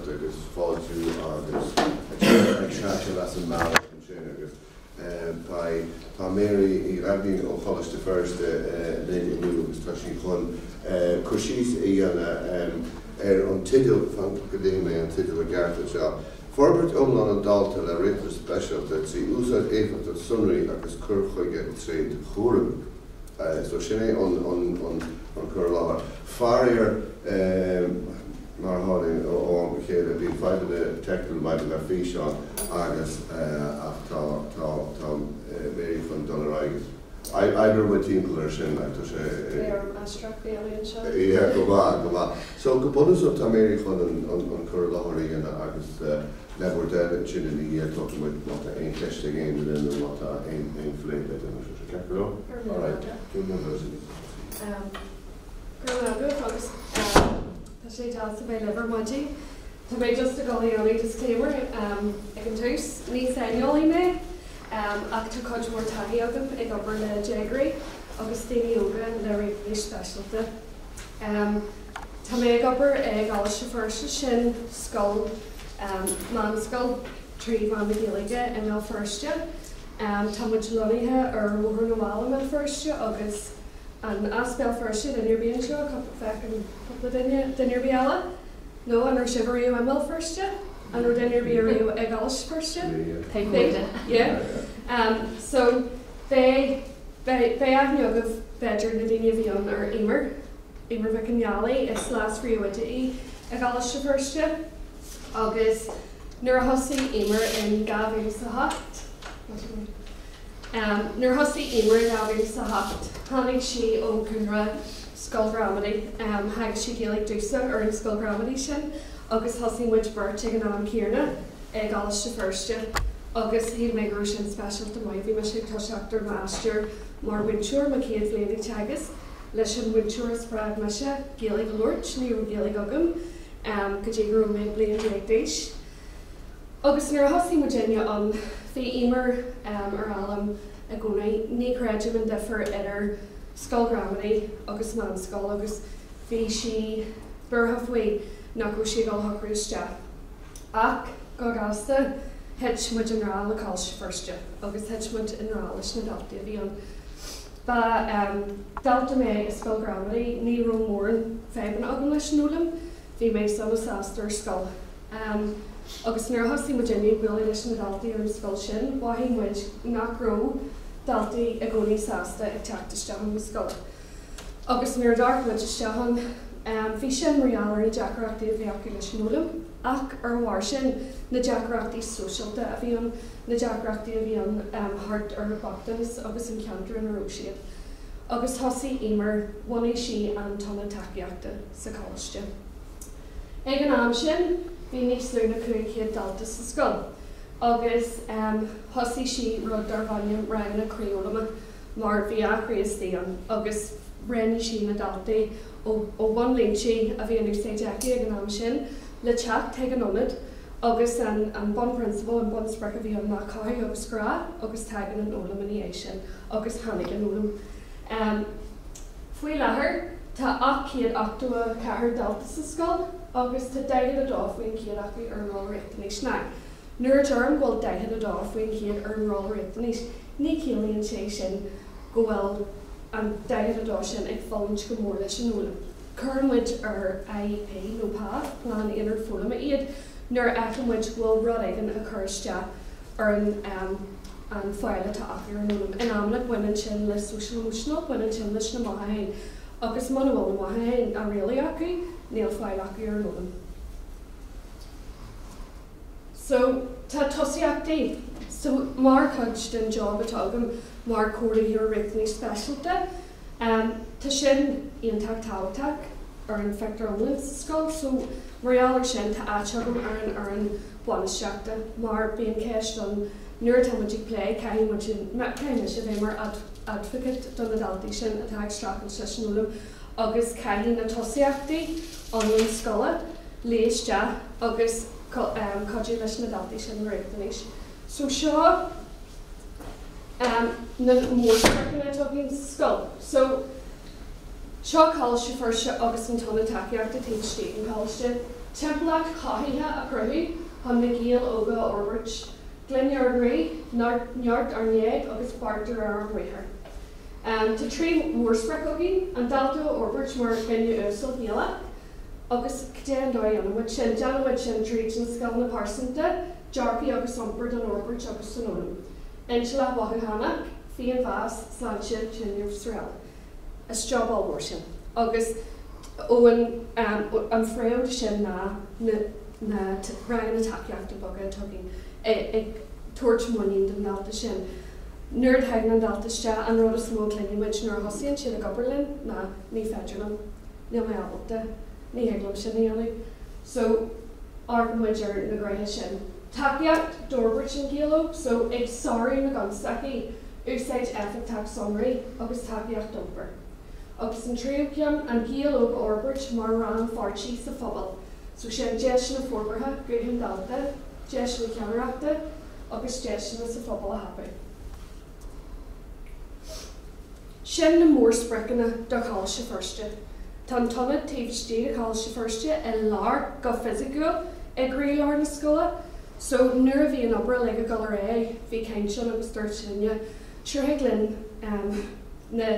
Gaeltacht agus fáiltiú agus ag sneachta as an mbealach ansin agus beidh, tá Mary Uí Dhaimhín ó Choláiste Feirste linn inniu agus tá sí chun cur síos a dhéanamh ar an teideal, fan go léifidh mé an teideal i gceart anseo, Forbairt iomlán an dalta le riachtanais speisialta trí úsáid éifeachtach sonraí agus cur chuige tréadchúraim. So sin é an cur i láthair. Faraor, mar a tharlaíonn ó am go chéile, bíonn fadhbanna teicniúla maidir le físeán agus ach tá tá tá Mary chun dul ar aghaidh. Oibreoidh muid timpeall air sin like tá sé. Beidh orm aisteoireacht a dhéanamh anseo. Yeah, go maith, go maith. So go bunúsach tá Mary chun an cur i láthair a dhéanamh agus le bhur dtoil ansin ina dhiaidh tógfaidh muid má tá aon cheist ag aon duine nó má tá aon aon phlé le déanamh. Tá sé ceart go leor? Go raibh maith agat. Alright, go raibh maith agat agus tá sé deas a bheith libh ar maidin. Tá mé just ag dul a dhéanamh disclaimer ag an tús. Ní saineolaí mé ach tá cuid mhór taithí agam ag obair le déagóirí agus daoine óga le riachtanais speisialta. Tá mé ag obair i gColáiste Feirste, sin scoil, meánscoil trí mheán na Gaeilge i mBéal Feirste. Tá muid lonnaithe ar Bhóthar na bhFál i mBéal Feirste agus an as Béal Feirste duine ar bith anseo, feicim cúpla duine, duine ar bith eile? No, an raibh sibh ariamh i mBéal Feirste? An raibh duine ar bith ariamh i gColáiste Feirste? Bhí. Yeah. So, beidh, beidh, beidh aithne agaibh b'fhéidir na daoine a bhí ann ar Emer, Emer Mhic an Ealaigh, is leas-phríomhoide í i gColáiste Feirste agus nuair a thosaigh Emer in 2008, Nuair a thosaigh Emer in 2008, tháinig sí ó chúlra scoil ghramadaí. Theagasc sí Gaeilge domhsa ar an scoil ghramadaí sin agus thosaigh muid beirt ag an am céanna i gColáiste Feirste agus shíl mé go raibh sin speisialta maith. Bhí mise ag toiseacht ar m'aistear mar mhúinteoir, mo chéad bhliain ag teagasc, leis an mhúinteoir a spreag mise Gaeilge a labhairt. Ní raibh Gaeilge agam go dtí go raibh mé bliain déag d'aois. Agus nuair a thosaigh muidinne ann, bhí Emer ag rá liom i gcónaí, ní chreidim an difear idir scoil ghramadaí agus meánscoil agus bhí sí buartha faoi nach raibh sí ag dul a shocrú isteach. Ach go gasta, thit muid i ngrá le Coláiste Feirste agus thit muid i ngrá leis na daltaí a bhí ann. Ba dalta mé i scoil ghramadaí, ní raibh mórán fadhbanna agam leis an fhoghlaim, bhí mé sona sásta ar scoil. Agus nuair a thosaigh muidinne ag bualadh leis na daltaí ar an scoil sin, mhothaigh muid nach raibh daltaí i gcónaí sásta ag teacht isteach chun na scoile. Agus nuair a d'amharc muid isteach ann, bhí sin mar gheall ar na deacrachtaí a bhí acu leis an fhoghlaim, ach ar a bharr sin, na deacrachtaí sóisialta a bhí ann, na deacrachtaí a bhí ann thart ar bochtanas agus an ceantar ina raibh siad. Agus thosaigh Emer, bhunaigh sí an t-ionad tacaíochta sa choláiste. Ag an am sin, bhí níos lú na 500 dalta sa scoil agus thosaigh sí rud darbh ainm ranganna croífhoghlama mar bhí a croí istigh ann agus roghnaigh sí na daltaí ó bhunlínte a bhí in úsáid aici ag an am sin le teacht chuig an ionad agus an an bunphrionsabal, an bunsprioc a bhí ann ná cothú agus grá agus tagann an fhoghlaim ina dhiaidh sin agus tháinig an fhoghlaim. Faoi láthair, tá 884 dalta sa scoil agus tá 42% acu ar an roll riachtanais. Now, nuair a deirim go bhfuil 42% ar an roll riachtanais, ní chiallaíonn sé sin go bhfuil an 42 sin ag fulaingt go mór leis an fhoghlaim. Cuireann muid ar IEP nó PAF, Plean Aonair Foghlama, iad nuair a fheiceann muid go bhfuil rud éigin ag cur isteach ar an an fáil atá acu ar an fhoghlaim. In amanna baineann sin le social emotional, baineann sin leis na mothúcháin agus muna bhfuil na mothúcháin á rialú acu, níl fáil acu ar an fhoghlaim. So, tá tosaíochtaí. So, mar chuid den job atá agam mar chomhordaitheoir riachtanais speisialta, tá sin iontach tábhachtach ar an phictiúr iomlán sa scoil. So, mar gheall ar sin, tá áit agam ar an fhoireann bainistíochta mar bíonn ceist ann nuair atá muid ag plé, caithfidh muid, caithfidh mise bheith mar advocate do na daltaí sin atá ag streachailt leis an fhoghlaim agus caithfidh na tosaíochtaí iomlán scoile luí isteach agus cuidiú leis na daltaí sin le riachtanais. So seo na mórspriocanna atá againn sa scoil. So seo Coláiste Feirste agus an t-ionad tacaíochta taobh istigh den choláiste. Timpeallacht chothaithe a chruthú chun na Gaeil óga a fhorbairt, Glaine ár gcroí, neart ár ngéag agus beart de réir ár mbriathair. Tá 3 mhórsprioc againn, an dalta a fhorbairt mar dhuine uasal Gaelach, agus cad é an dóigh a dhéanann muid sin? Déanann muid sin tríd na scileanna pearsanta, dearcaí agus iompar don fhorbairt agus don fhoghlaim. Intleacht mhothúchánach, féinmheas, sláinte, tinreamh srl. Is job ollmhór sin agus ó an an fréamh de sin ná na na ranganna tacaíochta beaga atá againn ag tabhairt muinín don dalta sin. Nuair a thagann an dalta isteach, an rud is mó a chluineann muid nuair a thosaíonn siad ag obair linn ná ní féidir liom, níl mé ábalta, ní thig liom sin a dhéanamh. So amharcann muid ar na gnéithe sin. Tacaíocht d'fhorbairt an Ghaeil óg, so ag sárú na gconstaicí, úsáid éifeachtach sonraí agus tacaíocht d'iompar. Agus an tríú ceann, an Gael óg a fhorbairt mar rannpháirtí sa phobal, so sin deiseanna forbartha guth an dalta, deiseanna ceannaireachta agus deiseanna sa phobal a thapú. Sin na mórspriocanna do Choláiste Feirste. Tá an t-ionad taobh istigh de Choláiste Feirste i lár, go fisiciúil, i gcroílár na scoile. So nuair a bhí an obair uilig ag dul ar aghaidh, bhí caint ann agus dúirt duine, sure thig linn na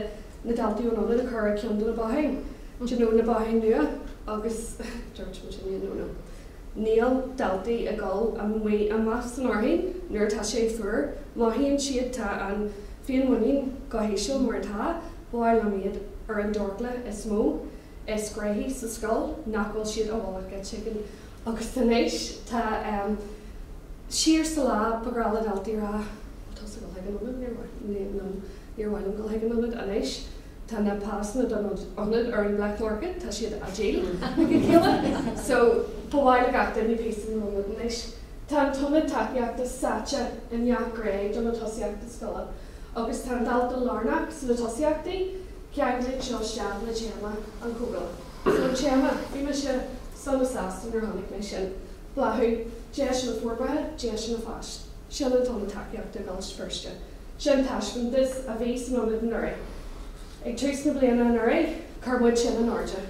na daltaí ón ionad a chur ar ceann de na botháin, do you know, na botháin nua agus dúirt muidinne no no. Níl daltaí ag dul amuigh amach san fhearthainn nuair atá sé fuar. Mothaíonn siad, tá an féinmhuinín go híseal mar atá, ba mhaith liom iad ar an dorchla is mó, is gnoithí sa scoil nach bhfuil siad i bhfolach áit éigin. Agus anois tá siar sa lá ba ghnách le daltaí a rá, bhfuil tusa ag dul chuig an ionad? Níor mhaith, no, níor mhaith liom dul chuig an ionad anois. Tá na pasanna don ionad ar an Black Market, tá siad á díol ag a chéile, so ba mhaith le gach duine píosa den ionad anois. Tá an t-ionad tacaíochta sáite i ngach gné de na tosaíochtaí scoile agus tá an dalta lárnach sna tosaíochtaí, ceanglaíonn seo isteach le téama an chomhdhála. So an téama, bhí mise sona sásta nuair a chonaic mé sin, bláthú, deiseanna forbartha, deiseanna fáis. Sin an t-ionad tacaíochta i gColáiste Feirste. Sin taispeántas a bhí san ionad anuraidh. Ag tús na bliana anuraidh, chuir muid sin in airde.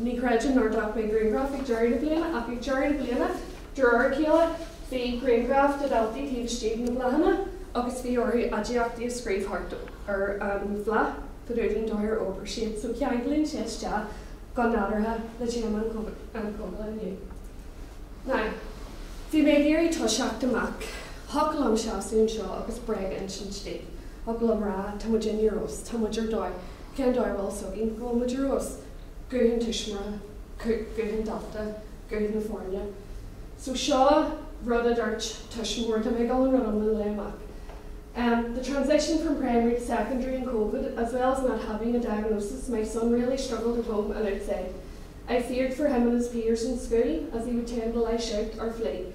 Ní chreidim nár ghlac mé grianghraf ag deireadh na bliana ach ag deireadh na bliana, de réir a chéile, bhí grianghraif de dhaltaí taobh istigh de na bláthanna agus bhí orthu aidiachtaí a scríobh thart ar an bhláth fá dtaobh den dóigh ar fhorbair siad. So ceanglaíonn sé isteach go nádúrtha le téama an chomhdhála inniu. Now, bhí mé ag iarraidh toiseacht amach. Thiocfadh liom seasamh anseo agus bréag a insint daoibh. Thiocfadh liom rá, tá muid ar fheabhas, tá muid ar dóigh. Cén dóigh a bhfuil fhios againn go bhfuil muid ar fheabhas? Guth an tuismitheora, guth an dalta, guth na foirne. So seo rud a dúirt tuismitheoir, tá mé ag dul an rud iomlán a léamh amach. The transition from primary to secondary in COVID, as well as not having a diagnosis, my son really struggled at home and outside. I feared for him and his peers in school as he would tend to lash out or flee.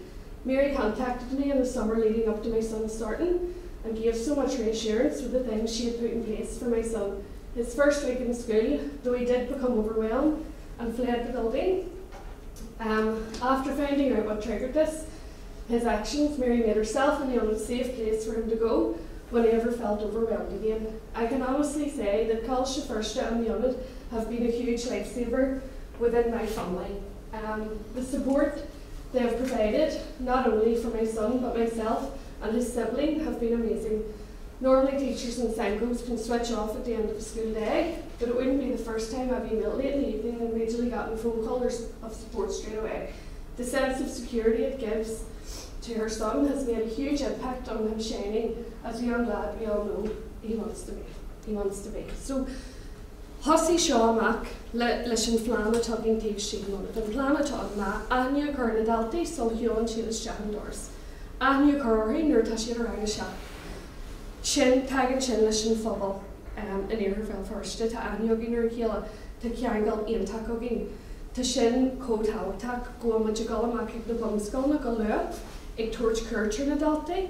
Mary contacted me in the summer leading up to my son starting and gave so much reassurance with the things she had put in place for my son. His first week in school, though he did become overwhelmed and fled the building. Um, after finding out what triggered this, his actions, Mary made herself in the unsafe place for him to go when he ever felt overwhelmed again. I can honestly say that Coláiste Feirste and the Ionad have been a huge lifesaver within my family. Um, the support they have provided, not only for my son but myself and his sibling, have been amazing. Normally teachers and SENCOs can switch off at the end of a school day, but it wouldn't be the first time I've emailed late in the evening and immediately gotten phone calls of support straight away. The sense of security it gives to her son has made a huge impact on him shining as a young lad we all know he wants to be. He wants to be. So thosaigh seo amach le, leis an phlean atá againn taobh istigh den ionad. An plean atá ann ná aithne a chur ar na daltaí sula shiúlann siad isteach an doras. Aithne a chur orthu nuair atá siad i rang a 7. Sin, tagann sin leis an phobal um, in iarthar Bhéal Feirste. Tá aithne againn ar a chéile, tá ceangal iontach againn. Tá sin chomh tábhachtach go bhfuil muid ag dul amach chuig na bunscoileanna go luath, ag tabhairt cuairt ar na daltaí,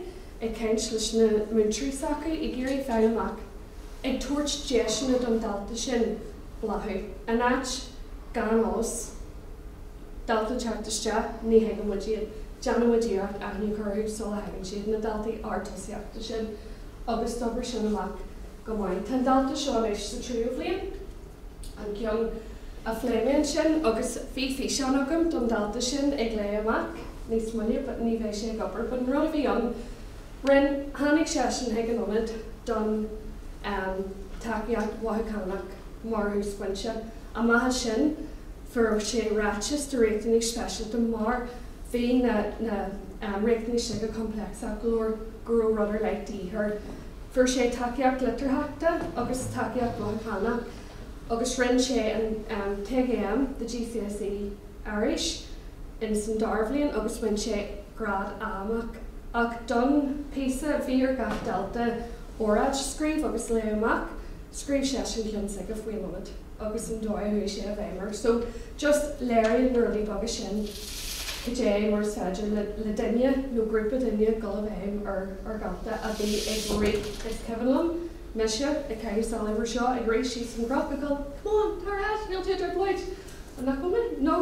ag caint leis na múinteoirí s'acu, ag iarraidh fáil amach, ag tabhairt deiseanna don dalta sin bláthú. In áit gan eolas, dalta teacht isteach, ní thuigeann muid iad. Déanann muid iarracht aithne a chur orthu sula thagann siad, na daltaí ardtosaíochta sin, agus d'obair sin amach go maith. Tá an dalta seo anois sa tríú bhliain, an ceann. a phléigh mé ansin agus bhí físeán agam don dalta sin ag léamh amach níos moille but ní bheidh sé ag obair but an rud a bhí ann rinne tháinig seisean chuig an ionad don um, tacaíocht mhothúchánach mar thúsphointe. Amach as sin fuair sé ráiteas de riachtanais speisialta mar bhí na na um, riachtanais aige complex go leor go raibh rud ar leith de dhíth air. Fuair sé tacaíocht litearthachta agus tacaíocht mhothúchánach agus rinne sé an um, TGM the GCSE Irish in san dara bhliain agus bhain sé grád A amach. Ach don píosa bhí ar gach dalta óráid a scríobh agus léamh amach, scríobh seisean ceann s'aige faoin ionad agus an dóigh a chuaigh sé i bhfeidhm air. So just léiríonn na rudaí beaga sin cad é mar is féidir le, le duine nó grúpa duine dul i bhfeidhm ar ar dhalta a bhí ag rith is cuimhin liom mise ag caitheamh samhlaoibh seo ag rith síos an cnoc ag dul come on tar ais níl tú i dtrioblóid nach bhfuil mé no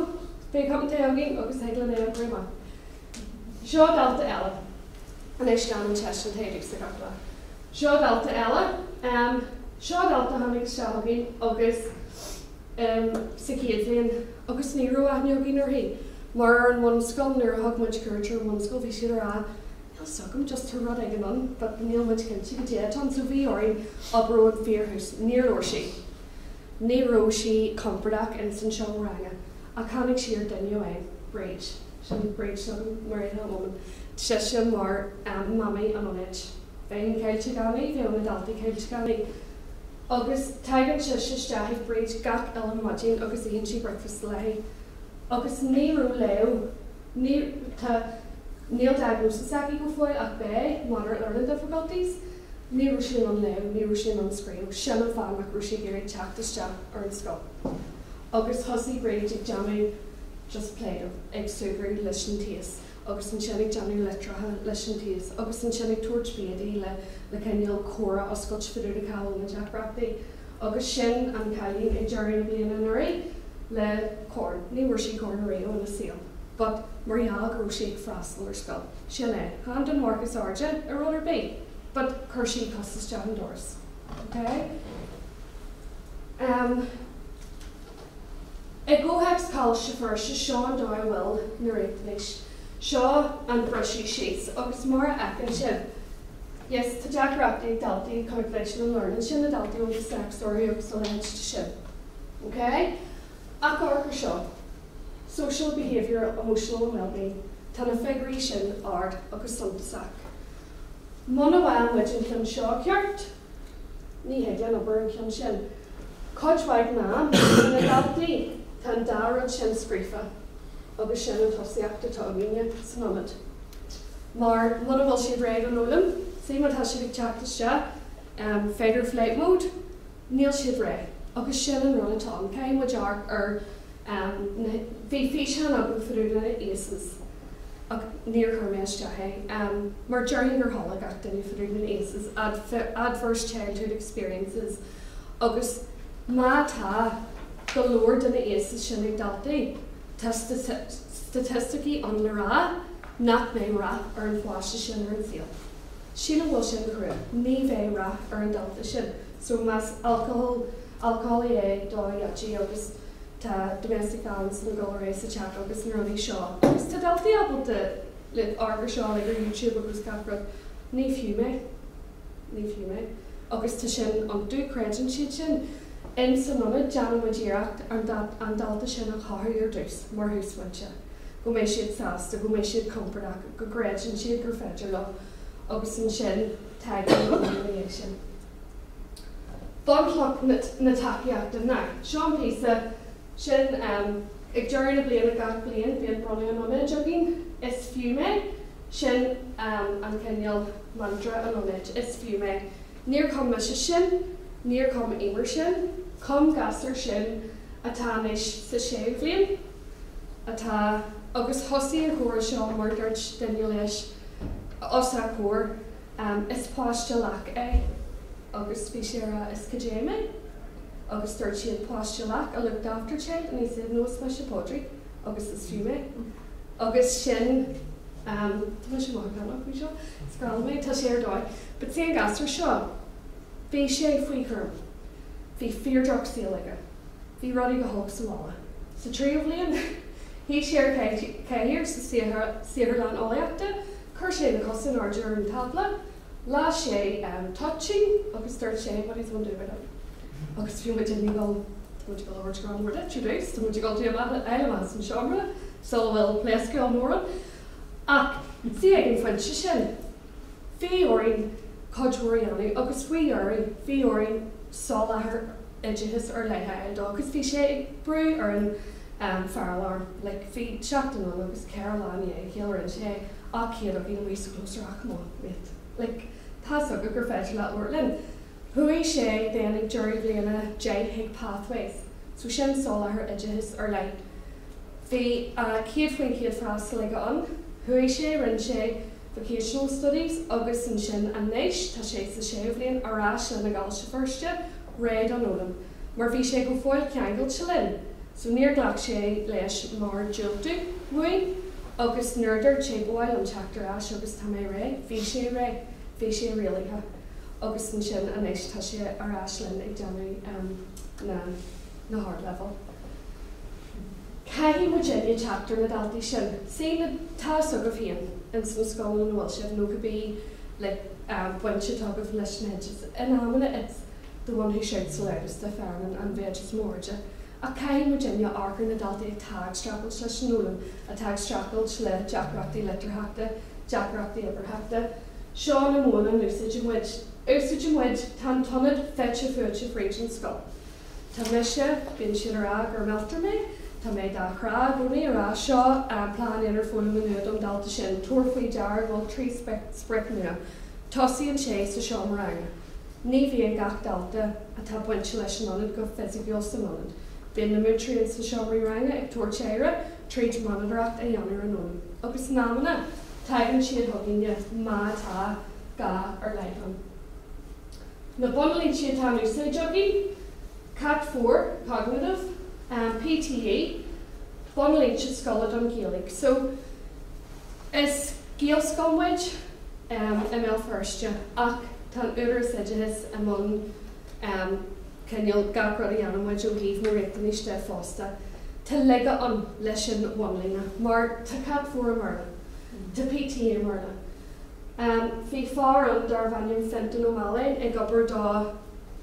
beidh cupán tae againn agus thig linn é a oibriú amach. Seo dalta eile. Anois lean an seisean tae sa gach lá. Seo dalta eile. Um, seo dalta tháinig isteach againn agus um, sa chéad bhliain agus ní raibh aithne againn uirthi. Mar ar an bhunscoil nuair a thug muid cuairt ar an bhunscoil bhí siad ar Níl agam just tá rud éigin ann, but níl muid cinnte cad é atá so bhí orainn obair ón bhfíorthús níor labhair sí. Ní raibh sí compordach in san seomra ranga ach tháinig sí ar duine amháin Bríd sin Bríd sin mar woman sise mar um, mamaí an ionaid. Bheinn caillte gan í, bheadh na daltaí caillte gan í. Agus tagann sise isteach ag Bríd gach uile maidin agus itheann sí breakfast léi. Agus ní raibh léamh ní tá níl diagnosis aici go fóill ach beidh moderate learning difficulties. Ní raibh sí an léamh, ní raibh sí an scríobh, sin an fáth nach raibh sí ag iarraidh teacht isteach ar an scoil. Agus thosaigh Bríd ag déanamh just play ag súgradh leis an taos agus ansin ag déanamh litreacha leis an taos agus ansin ag tabhairt bia di le le cineál comhrá a oscailt fá dtaobh de cá bhfuil na deacrachtaí. Agus sin an cailín ag deireadh na bliana anuraidh le corn. Ní bhfuair sí corn ariamh ina saol. But mar gheall go raibh sí ag freastal ar scoil. Sin é. Chan don mharc is airde ar rud ar bith, but chuir sí cos isteach an doras. Okay? Um, I gcomhthéacs Choláiste Feirste seo an dóigh a bhfuil na riachtanais. Seo an briseadh síos agus mar a fheiceann sibh. Yes, tá deacrachtaí ag daltaí calculation and learning sin na daltaí ó sex orthu agus a leithéid sin. Okay? Ach amharc ar seo. Social behavior, emotional and well-being. Tá na figiúirí sin ard agus suntasach. Muna bhfuil muid an ceann seo ceart, ní thig linn obair an ceann sin. Cuid mhaith ná na daltaí tá an dá rud sin scríofa agus sin an tosaíocht atá againne san ionad. Mar muna bhfuil siad réidh don fhoghlaim, sí má tá siad ag teacht isteach um, fight or flight mode, níl siad réidh agus sin an rud atá ann caithfidh muid amharc ar um, bhí físeán agam fá dtaobh na ACEs ach níor chuir mé isteach é. Um, mar déarfainn gur chuala gach duine fá dtaobh na ACEs adverse childhood experiences agus má tá go leor de na ACEs sin ag daltaí tá staitisticí ann le rá nach mbeidh rath ar an pháiste sin ar an saol. Sílim bhfuil sin crua, ní bheidh rath ar an dalta sin, so más alcohol alcoholaí é do dhaidí agus tá domestic violence na go sa teach agus na rudaí seo. Agus tá daltaí ábalta le amharc seo le ar YouTube agus gach rud ní fiú mé ní fiú mé. Agus tá sin iontu creideann siad sin. In san ionad déanann muid iarracht an dalta sin a chothú ar dtús mar thúsphointe. Go mbeidh siad sásta, go mbeidh siad compordach, go gcreideann siad gur féidir leo agus ansin tagann sin. Bunchloch na tacaíochta ná. Seo an píosa sin um, ag deireadh na bliana gach bliain bíonn bronnadh an ionaid againn is fiú mé sin um, an cineál mantra an ionaid is fiú mé. Níor chum mise sin, níor chum Emer sin, chum gasúr sin atá anois sa séú bhliain atá agus thosaigh an comhrá seo mar dúirt duine leis os a chomhair um, is páiste lách é agus bhí sé rá is cad é mé agus dúirt siad páiste lách a looked after child and he said no is mise Pádraig agus is fiú mé agus sin um, Tá sé maith seo scráil mé tá sé ar dóigh, but sé an gasúr seo bhí sé faoi chúram. Bhí fíordhrochshaol aige. Bhí rudaí go holc sa bhaile. Sa tríú bhliain, shuigh sé ar chathaoir sa saotharlann eolaíochta, chuir sé na cosa in airde ar an tábla, las sé toitín agus dúirt sé what does one do about it? Agus bhí muid ag dul, tá muid ag dul a thabhairt grá mór duit ar dtús, tá muid ag dul tú amach, a fháil amach as an seomra sula bhfuil pléascadh ollmhór ann. Ach see ag an phointe sin, bhí orainn cuid mhór a dhéanamh agus faoi dheireadh bhí orainn soláthar oideachais ar leith a fháil dó agus bhí sé ag brú ar an fire alarm like bhí seachtain ann agus 4 lá i ndiaidh a chéile rinne sé é ach chéad againn amuigh sa chlós ar come on mate like tá's agat gur féidir leat labhairt linn. Chuaigh sé then ag deireadh bhliain 10 chuig Pathways so sin soláthar oideachais ar leith. Bhí 100% freastal aige ann. Chuaigh sé, rinne sé vocational studies agus ansin anois tá sé sa séú bhliain ar ais linn i gColáiste Feirste, réidh don fhoghlaim, mar bhí sé go fóill ceangailte linn so níor ghlac sé leis mar diúltú uainn agus nuair a dúirt sé ba mhaith liom teacht ar ais agus tá mé réidh, bhí sé réidh, bhí sé rialaithe agus ansin anois tá sé ar ais linn ag déanamh na na hardleibhéal. Caithfidh muidinne teacht ar na daltaí sin. See na, tá fhios agaibh féin ins na scoileanna ina bhfuil sibh nó cibé like baint atá agaibh leis na hoideachas. In amanna it's the one who shouts the loudest a fhaigheann an mhéid is mó airde. Ach caithfidh muidinne amharc ar na daltaí atá ag streachailt leis an fhoghlaim, atá ag streachailt le deacrachtaí litearthachta, deacrachtaí uimhearthachta. Seo na modhanna a n-úsáideann muid. Úsáideann muid, tá an t-ionad fite fuaite fríd an scoil. Tá mise, bíonn siad a rá gur melter mé, tá mé dá chrá i gcónaí a rá seo plean aonair foghlama nua don dalta sin, tabhair faoi deara go bhfuil 3 sprioc nua. Tosaíonn sé sa seomra ranga. Ní bhíonn gach dalta atá bainte leis an ionad go fisiciúil san ionad. Bíonn na múinteoirí ins na seomraí ranga ag tabhairt aire tríd monatóireacht a dhéanamh ar an fhoghlaim. Agus in amanna, tagann siad chugainne má tá gá ar leith ann. Na bunlínte atá in úsáid againn, CAT 4, Cognitive, PTE, bunlínte scoile don Ghaeilge. So, is Gaelscoil muid i mBéal Feirste ach tá an Údarás Oideachais i mbun cineál gach rud a dhéanann muid ó thaobh na riachtanais de fosta. Tá laige ann leis an bhunlíne mar tá CAT 4 i mBéarla, tá PTE i mBéarla. Bhí fear ann darbh ainm Fintan Ó Mealláin ag obair do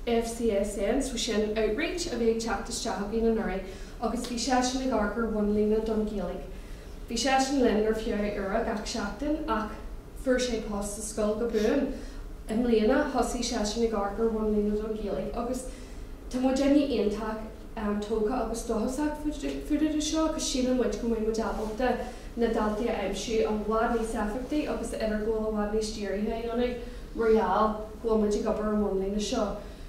FCSN, so sin Outreach a bhí ag teacht isteach againn anuraidh agus bhí seisean ag amharc ar bhunlíne don Ghaeilge. Bhí seisean linn ar feadh uaire gach seachtain ach fuair sé post sa scoil go buan. I mbliana thosaigh seisean ag amharc ar bhunlíne don Ghaeilge agus tá muidinne iontach tógtha agus dóchasach faoi rud seo agus síleann muid go mbeidh muid ábalta na daltaí a aimsiú i bhfad níos éifeachtaí agus idirghabháil i bhfad níos dírithe a dhéanamh mar gheall go bhfuil muid ag obair ar an bhunlíne seo.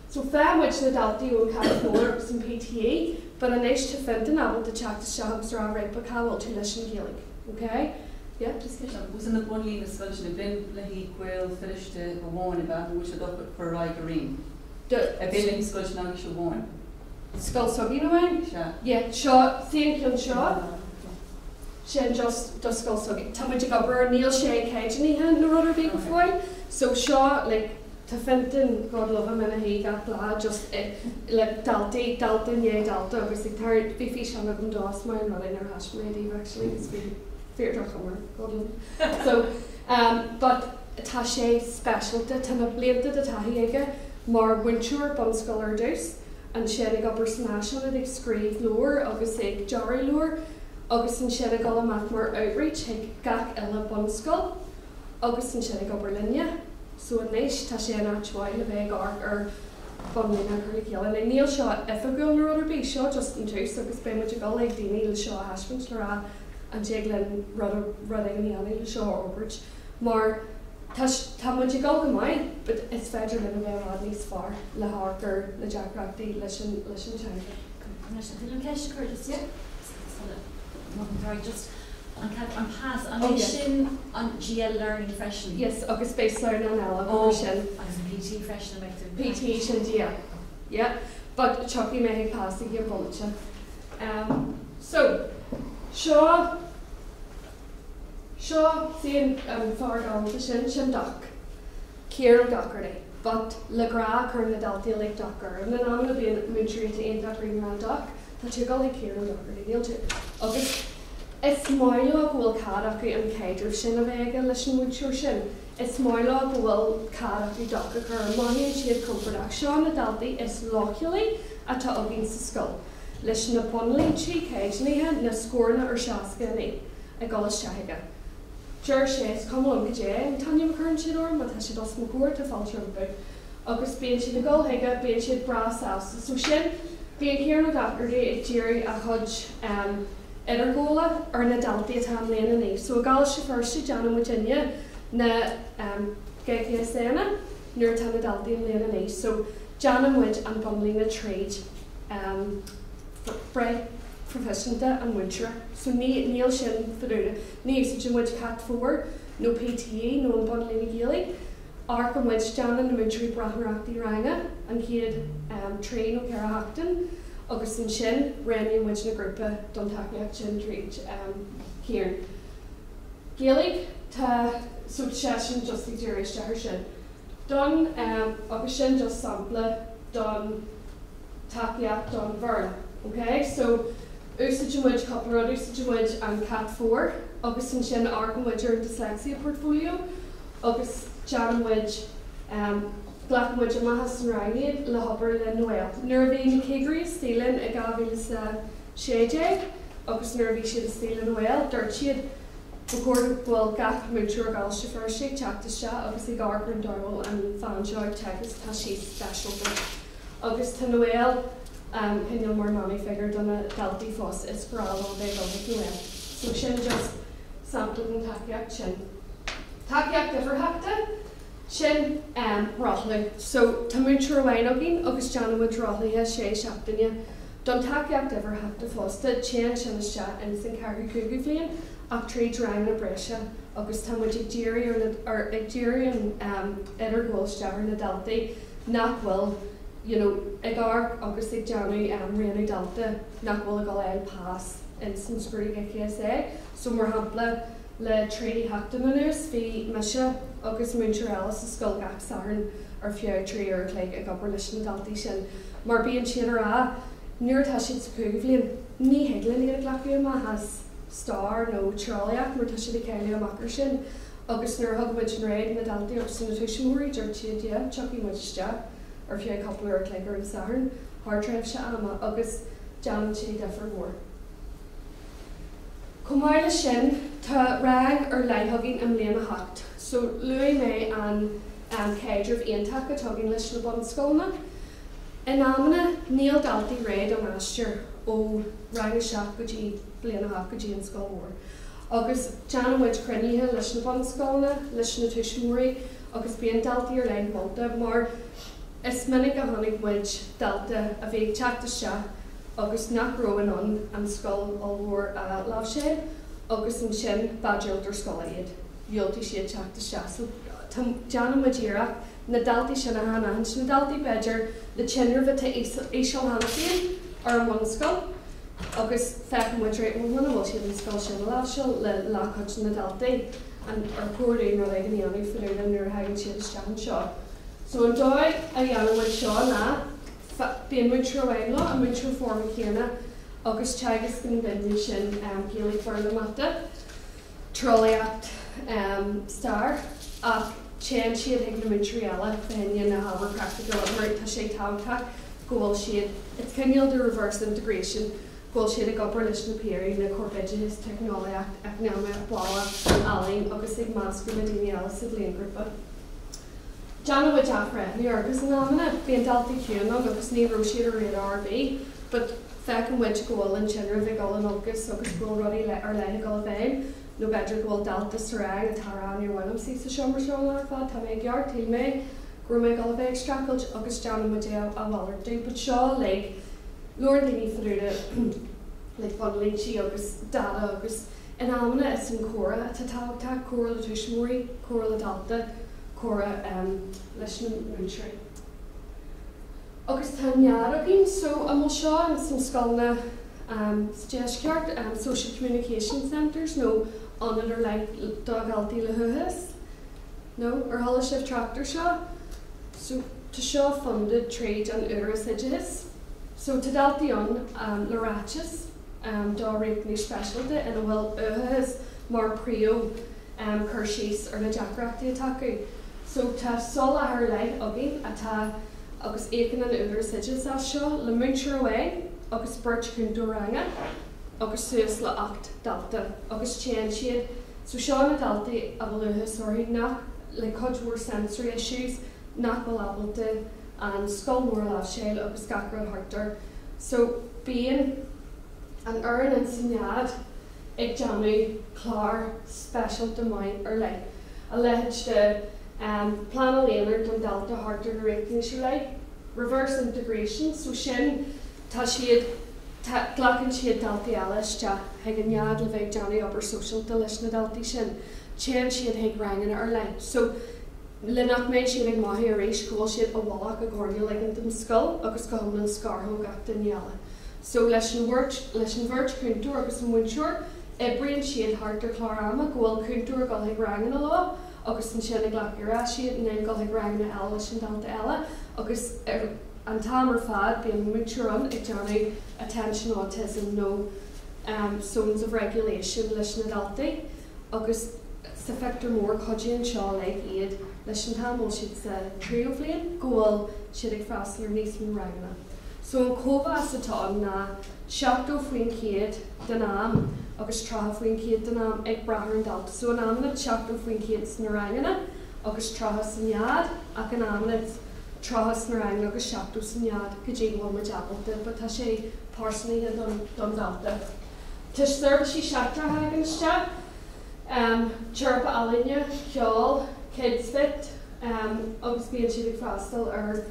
So faigheann muid na daltaí ón CAT 4 agus an PTE but anois tá Fintan ábalta teacht isteach agus rá right but cá bhfuil tú leis an Ghaeilge? Okay? Yeah? Just ceist agam, bhfuil na bunlíne scoile sin ag binn le haghaidh Gaeil Feirste amháin ab ea nó bhfuil siad á chur ar aghaidh araon? Ag binn le haghaidh scoil sin agaibhse amháin? Scoil s'againn amháin? Sea. Yeah, seo, see an ceann seo? Sin just do scoil s'againn. Tá muid ag obair, níl sé caighdeánaithe nó rud ar bith go fóill. So seo, like, tá Fintan, God love him, ina shuí gach lá just like daltaí, dalta i ndiaidh dalta agus ag tar, bhí físeán agam dó is maith an rud é nár thaispeáin mé daoibh actually because bhí fíor droch-chuma air, God love him. So, but tá sé speisialta, tá na blianta de taithí aige mar mhúinteoir bunscoile ar dtús, ansin ag obair san áisaonad ag scríobh leabhar agus ag dearadh leabhar agus ansin ag dul amach mar outreach chuig gach uile bunscoil agus ansin ag obair linne. So anois tá sé in áit mhaith le bheith ag amharc ar bhunlíne a chur le chéile. Now níl seo oifigiúil nó rud ar bith, seo just an tús agus beidh muid ag dul ag daoine le seo a thaispeáint le rá an dtig linn rud rud éigin a dhéanamh le seo a fhorbairt mar Tá tá muid ag dul go maith but is féidir linn a bheith i bhfad níos fearr le hamharc ar na deacrachtaí leis an leis an teanga. Anois an féidir liom ceist a chur just Yeah. Sorry, just an ceap an PAS an é sin an GL Learning freisin? Yes, agus beidh sleamhnán eile agam ar sin. Agus an PT freisin an mbeidh tú? PT sin GL. Yeah. But tiocfaidh mé chuig PAS i gceann bomaite. Um, so, seo Seo, see an fear galánta sin, sin Doc. Kieran Doherty. But le grá cuireann na daltaí uilig Doc orm. In amanna bíonn múinteoirí atá iontach righin rá Doc. Tá tú ag dul chuig Ciarán Doherty, níl tú. Agus is maith leo go bhfuil cead acu an caidreamh sin a bheith aige leis an mhúinteoir sin. Is maith leo go bhfuil cead acu doc a chur air. Mothaíonn siad compordach. Seo na daltaí is leochailí atá againn sa scoil. Leis na bonnlíntí caighdeánaithe, na scóranna ar 69 ag dul isteach aige. Deir sé, is cuma liom cad é an t-ainm a chuireann siad orm, má tá siad os mo chomhair, tá fáilte rompu. Agus bíonn siad ag dul chuige, bíonn siad breá sásta. So sin, bíonn Ciarán Ó Dochartaigh ag díriú a chuid idirghabhála ar na daltaí atá i mbliain 9. So i gColáiste Feirste déanann muidinne na GCSE-anna nuair atá na daltaí i mbliain 9. So déanann muid an bonnlíne tríd breith phroifisiúnta an mhúinteora. So ní, níl sin fadúda. Ní úsáideann muid CAT 4 nó PTE nó an bonnlíne Gaeilge. Amharcann muid, déanann na múinteoirí breathnóireachtaí ranga an chéad 3 nó 4 sheachtain agus ansin roghnaíonn muid na grúpa don tacaíocht sin tríd Ciarán. Gaeilge, tá, so seisean just ag díriú isteach ar sin. Don, agus sin just sampla don tacaíocht don Bhéarla. Ok? So, úsáideann muid cúpla rud, úsáideann muid an CAT 4 agus ansin amharcann muid ar an Dyslexia Portfolio agus déanann muid, glacann muid amach as an rang iad le hobair le Noel. Nuair a bhí na cigirí istigh linn i 2016 agus nuair a bhí siad istigh le Noel, dúirt siad ba chóir go bhfuil gach múinteoir i gColáiste Feirste ag teacht isteach agus ag amharc ar an dóigh a bhfuil an bhean seo ag teagasc, tá sí speisialta. Agus tá Noel cineál mar nanny figure do na daltaí fosta, is grá leo bheith ag dul chuig Noel. So sin just sampla den tacaíocht sin. Tacaíocht uimhearthachta, sin rothlú. So tá múinteoir amháin againn agus déanann muid rothluithe 6 seachtaine. Don tacaíocht uimhearthachta fosta, téann sin isteach ins an ceathrú cúigiú bhliain ach tríd ranganna breise agus tá muid ag díriú ar na, ar, ag díriú an idirghabháil isteach ar na daltaí nach bhfuil you know ag amharc agus ag déanamh roghnú dalta nach bhfuil ag dul a fháil pas ins an scrúdú GCSE. So mar shampla le 3 sheachtain anuas bhí mise agus múinteoir eile sa scoil gach Satharn ar feadh 3 uair a chloig ag obair leis na daltaí sin mar bíonn siad a rá nuair atá siad sa chúigiú bhliain ní thig linn iad a ghlacadh amach as stair nó tíreolaíocht mar tá siad ag cailleadh amach ar sin. Agus nuair a thug muid an rogha do na daltaí agus do na tuismitheoirí, dúirt siad, yeah, tiocfaidh muid isteach ar feadh cúpla uair a chloig ar an Satharn thar tréimhse ama agus déanann sé difear mhór. Chomh maith leis sin, tá rang ar leith againn i mbliain 8. So, luaigh mé an caidreamh iontach atá againn leis na bunscoileanna. In amanna, níl daltaí réidh don aistear ó rang 7 go dtí bliain 8 go dtí an scoil mhór. Agus déanann muid cruinnithe leis na bunscoileanna, leis na tuismitheoirí agus bíonn daltaí ar leith molta mar is minic a chonaic muid dalta a bhí ag teacht isteach agus nach raibh in ann an scoil ollmhór a láimhseáil agus ansin ba díoltóir scoile iad, dhiúltaigh siad teacht isteach. So tá, déanann muid iarracht na daltaí sin a shainaithint, na daltaí b'fhéidir le tinreamh atá íseal cheana féin ar an mbunscoil. Agus féachann muid right, bhuel muna bhfuil siad an scoil sin a láimhseáil le leathchuid de na daltaí, an ar chóir dúinn rud éigin a dhéanamh fá dtaobh nuair a thagann siad isteach anseo. So an dóigh a dhéanann muid seo ná bíonn múinteoir amháin leo, an múinteoir foirme céanna, agus teagascann an duine sin Gaeilge, Béarla, Mata, Tíreolaíocht, Stair, ach téann siad chuig na múinteoirí eile fá choinne na hábhair praiticiúla mar tá sé tábhachtach go bhfuil siad, it's cineál de reverse integration, go bhfuil siad ag obair leis na piaraí, na corpoideachas, teicneolaíocht, eacnamaíocht, baile, ealaín agus ag meascadh le daoine eile sa bhliainghrúpa. Déanann muid athbhreithniú air agus in amanna bíonn daltaí ciúin ann agus ní raibh siad ar radar ar bith but feiceann muid go bhfuil an tinreamh ag dul in olcas agus go bhfuil rudaí ar leith ag dul i bhfeidhm nó b'fhéidir go bhfuil dalta sa rang atá ag rá níor mhaith liom suí sa seomra seo an lá ar fad, tá mé ag gearr, shíl mé go raibh mé ag dul a bheith ag streachailt agus déanann muid é a mhalartú but seo like labhrann daoine fá dtaobh de like bonnlíntí agus data agus in amanna is an comhrá atá tábhachtach, comhrá le tuismitheoirí, comhrá le dalta, comhrá leis na múinteoirí. Agus tá nead againn so an bhfuil seo in sna scoileanna sa deisceart, social communication centres nó ionad ar leith do dhaltaí le huathachas? No? Ar chuala sibh trácht ar seo? So tá seo funded tríd an Údarás Oideachais. So tá daltaí ann um, le ráiteas um, do riachtanais speisialta ina bhfuil uathachas mar príomh um, cur síos ar na deacrachtaí atá acu. So tá soláthar ar leith againn atá agus íocann an Údarás Oideachais as seo le múinteoir amháin agus beirt chúntóir ranga agus suas le 8 dalta agus téann siad so seo na daltaí a bhfuil uathachas orthu nach le cuid mhór sensory issues nach bhfuil ábalta an scoil mór a láimhseáil agus gach rud thart air. So bíonn an fhoireann in san nead ag déanamh clár speisialta maith ar leith. A leithéid de um, pleanáil aonair don dalta thart ar na riachtanais ar leith. Reverse integration, so sin tá siad glacann siad daltaí eile isteach chuig an nead le bheith ag déanamh obair sóisialta leis na daltaí sin. Téann siad chuig ranganna ar leith. So le nach mbeidh siad ag mothú arís go bhfuil siad i bhfolach i gcoirnéal éigin den scoil agus go hiomlán scartha ó gach duine eile. So leis an bheirt leis an bheirt chúntóir agus an múinteoir, oibríonn siad thart ar chlár ama go bhfuil cúntóir ag dul chuig ranganna leo agus ansin ag glacadh ar ais iad and then dul chuig ranganna eile leis an dalta eile agus ar an t-am ar fad bíonn múinteoir ann ag déanamh attention autism nó um, zones of regulation leis na daltaí agus sa phictiúr mór cuidíonn seo le iad leis an t-am bhfuil siad sa tríú bhliain go bhfuil siad ag freastal ar níos mó ranganna. So an cóimheas atá ann ná 70% den am agus 30% den am ag brath ar an dalta. So in amanna 70% sna ranganna agus 30 sa nead ach in amanna 30 sna ranganna agus 70 sa nead go dtí go bhfuil muid ábalta, but tá sé pearsanaithe don dalta. Tá seirbhísí seachtracha againn isteach, teiripe ealaíne, ceol, kids fit, agus bíonn siad ag freastal ar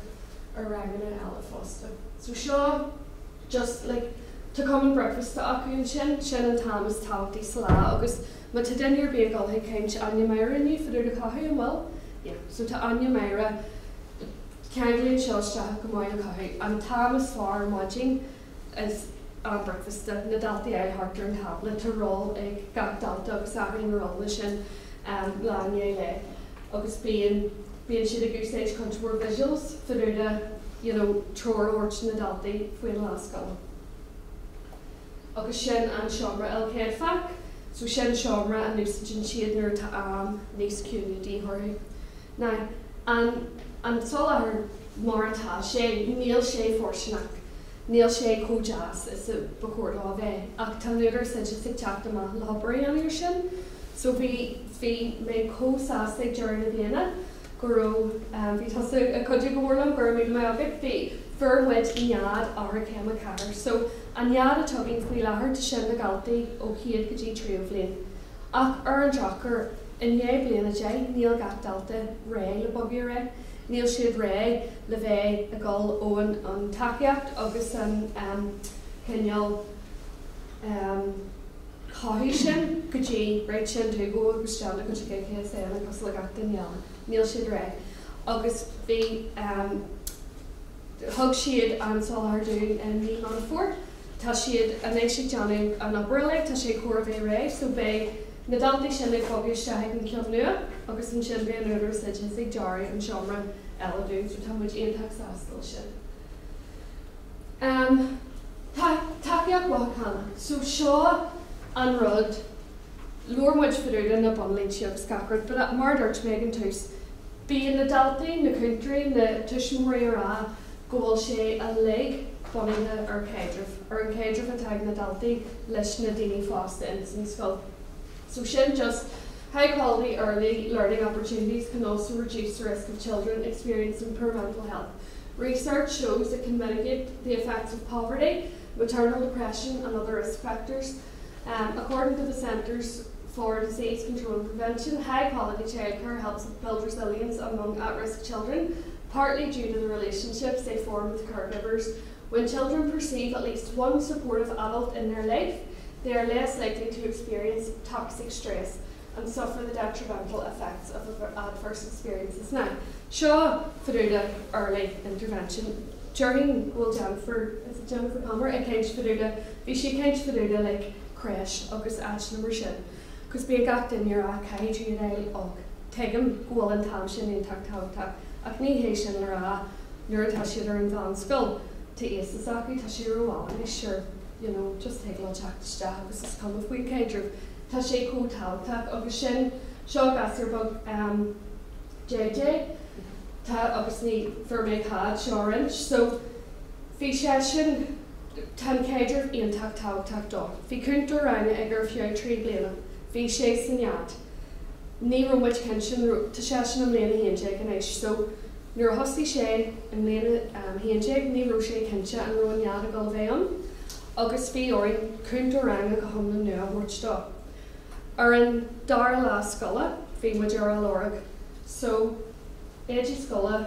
ranganna eile fosta. So seo just like tá cumann bricfeasta acu ansin, sin an t-am is tábhachtaí sa lá agus má tá duine ar bith ag dul chuig caint Áine Máire inniu fá dtaobh de chothú an bhfuil? Yeah. So tá Áine Máire ceanglaíonn seo isteach go maith le cothú. An t-am is fearr ar maidin is am bricfeasta na daltaí a thart ar an tábla tá ról ag gach dalta agus athraíonn na rólanna sin lá i ndiaidh lae agus bíonn bíonn siad ag úsáid cuid mhór visuals fá dtaobh de treoir a thabhairt na daltaí faoin lá scoile. Agus sin an seomra ilchéadfach, so sin seomra a n-úsáideann siad nuair atá am níos ciúine de dhíth orthu. Now, an soláthar mar atá sé, níl sé fóirsteanach, níl sé chomh deas is a ba chóir dó a bheith, ach tá an Údarás Oideachais ag teacht amach le hobair a dhéanamh ar sin. So bhí mé chomh sásta ag deireadh na bliana go raibh bhí tusa ag cuidiú go mór liom, go raibh míle maith agat, bhí fuair muid nead Eochairchéim 4. So an nead atá againn faoi láthair tá sin na daltaí ó chéad go dtí tríú bhliain. Ach ar an drochuair, i ndiaidh bliain 10 níl gach dalta réidh le bogadh ar aghaidh. Níl siad réidh le bheith ag dul ón an tacaíocht agus an cineál chothú sin go dtí right sin tú go agus déan do chuid GCSE cosúil le gach duine eile. Níl siad réidh. Agus bhí thug siad an soláthar dúinn i mí Meán Fómhair. Tá siad anois ag déanamh an obair uilig, tá sé chóir a bheith réidh, so beidh na daltaí sin ag bogadh isteach ag an ceann nua agus ansin beidh an Údarás Oideachais ag dearadh an seomra eile dúinn, so tá muid iontach sásta leis sin. Tá tacaíocht mhothúchánach, so seo an rud, labhair muid fá dtaobh de na bunlínte agus gach rud, but mar a dúirt mé ag an tús, bíonn na daltaí, na cúntóirí, na tuismitheoirí ag rá go bhfuil sé uilig bunaithe ar chaidreamh, ar an chaidreamh atá ag na daltaí leis na daoine fásta ins an scoil. So sin just high quality early learning opportunities can also reduce the risk of children experiencing poor mental health. Research shows it can mitigate the effects of poverty, maternal depression and other risk factors. According to the Centres for Disease Control and Prevention, high quality childcare helps build resilience among at-risk children, partly due to the relationships they form with caregivers. When children perceive at least one supportive adult in their life, they are less likely to experience toxic stress and suffer the detrimental effects of adverse experiences. Now, seo fá dtaobh de early intervention. Déarfainn go bhfuil Jennifer, is it Jennifer Palmer, ag caint fá dtaobh de, bhí sí ag caint fá dtaobh de like creche agus áiteanna mar sin. Cos bíonn gach duine ag rá caithfidh tú iad a fháil óg. Tuigim go bhfuil an t-am sin iontach tábhachtach ach ní hé sin le rá nuair atá siad ar an mheánscoil. Tá fhios acu, tá sé ró-mhall anois sure, you know, just thig leo teacht isteach agus is cuma faoin caidreamh. Tá sé chomh tábhachtach agus sin, seo gasúr beag um JJ, tá agus ní fuair mé cead seo a roinnt, so bhí seisean, tá an caidreamh iontach tábhachtach dó. Bhí cúntóir ranga aige ar feadh 3 bliana, bhí sé sa nead. Ní raibh muid cinnte an raibh, tá seisean i mbliain 11 anois, so Nuair a thosaigh sé i mbliain a 11 ní raibh sé cinnte an raibh an nead ag dul a bheith ann agus bhí orainn cúntóir ranga go hiomlán nua a thabhairt dó. Ar an dara lá scoile bhí muid ar a lorg so éadaí scoile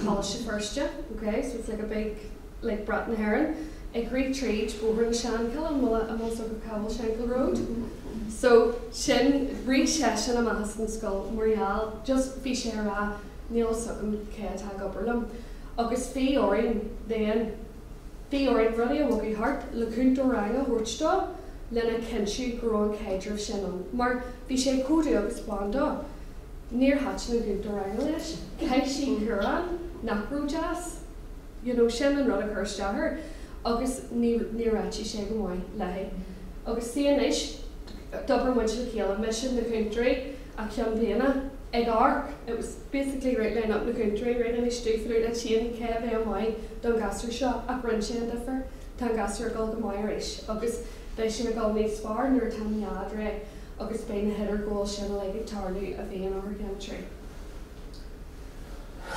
Coláiste Feirste ok so it's like a big like brat na hÉireann ag rith tríd Bóthar na Seanchille an bhfuil an bhfuil a fhios agat cá bhfuil Shankill Road so sin rith seisean amach as an scoil mar gheall just bhí sé a rá níl fhios agam cé atá ag obair liom agus bhí orainn then bhí orainn rudaí a bhogadh thart le cúntóir ranga a thabhairt dó lena chinntiú go raibh an caidreamh sin ann mar bhí sé chomh dubh agus bán dó níor thaitin an cúntóir ranga leis chaith sí cumhrán nach raibh deas. you know sin an rud a chuir isteach air agus ní níor réitigh sé go maith léi. Agus see anois d'obair muid le chéile, mise, na cúntóirí ach ceann bliana ag amharc, it was basically right line up na cúntóirí, right anois dúfadh le tinn cé a bheadh maith don ghasúr seo ach rinne sé an difear, tá an gasúr ag dul go maith arís agus beidh sé ag dul níos fearr nuair atá an nead réidh agus beidh na hidirghabháil sin uilig ag tarlú a bhí in Eochairchéim 3.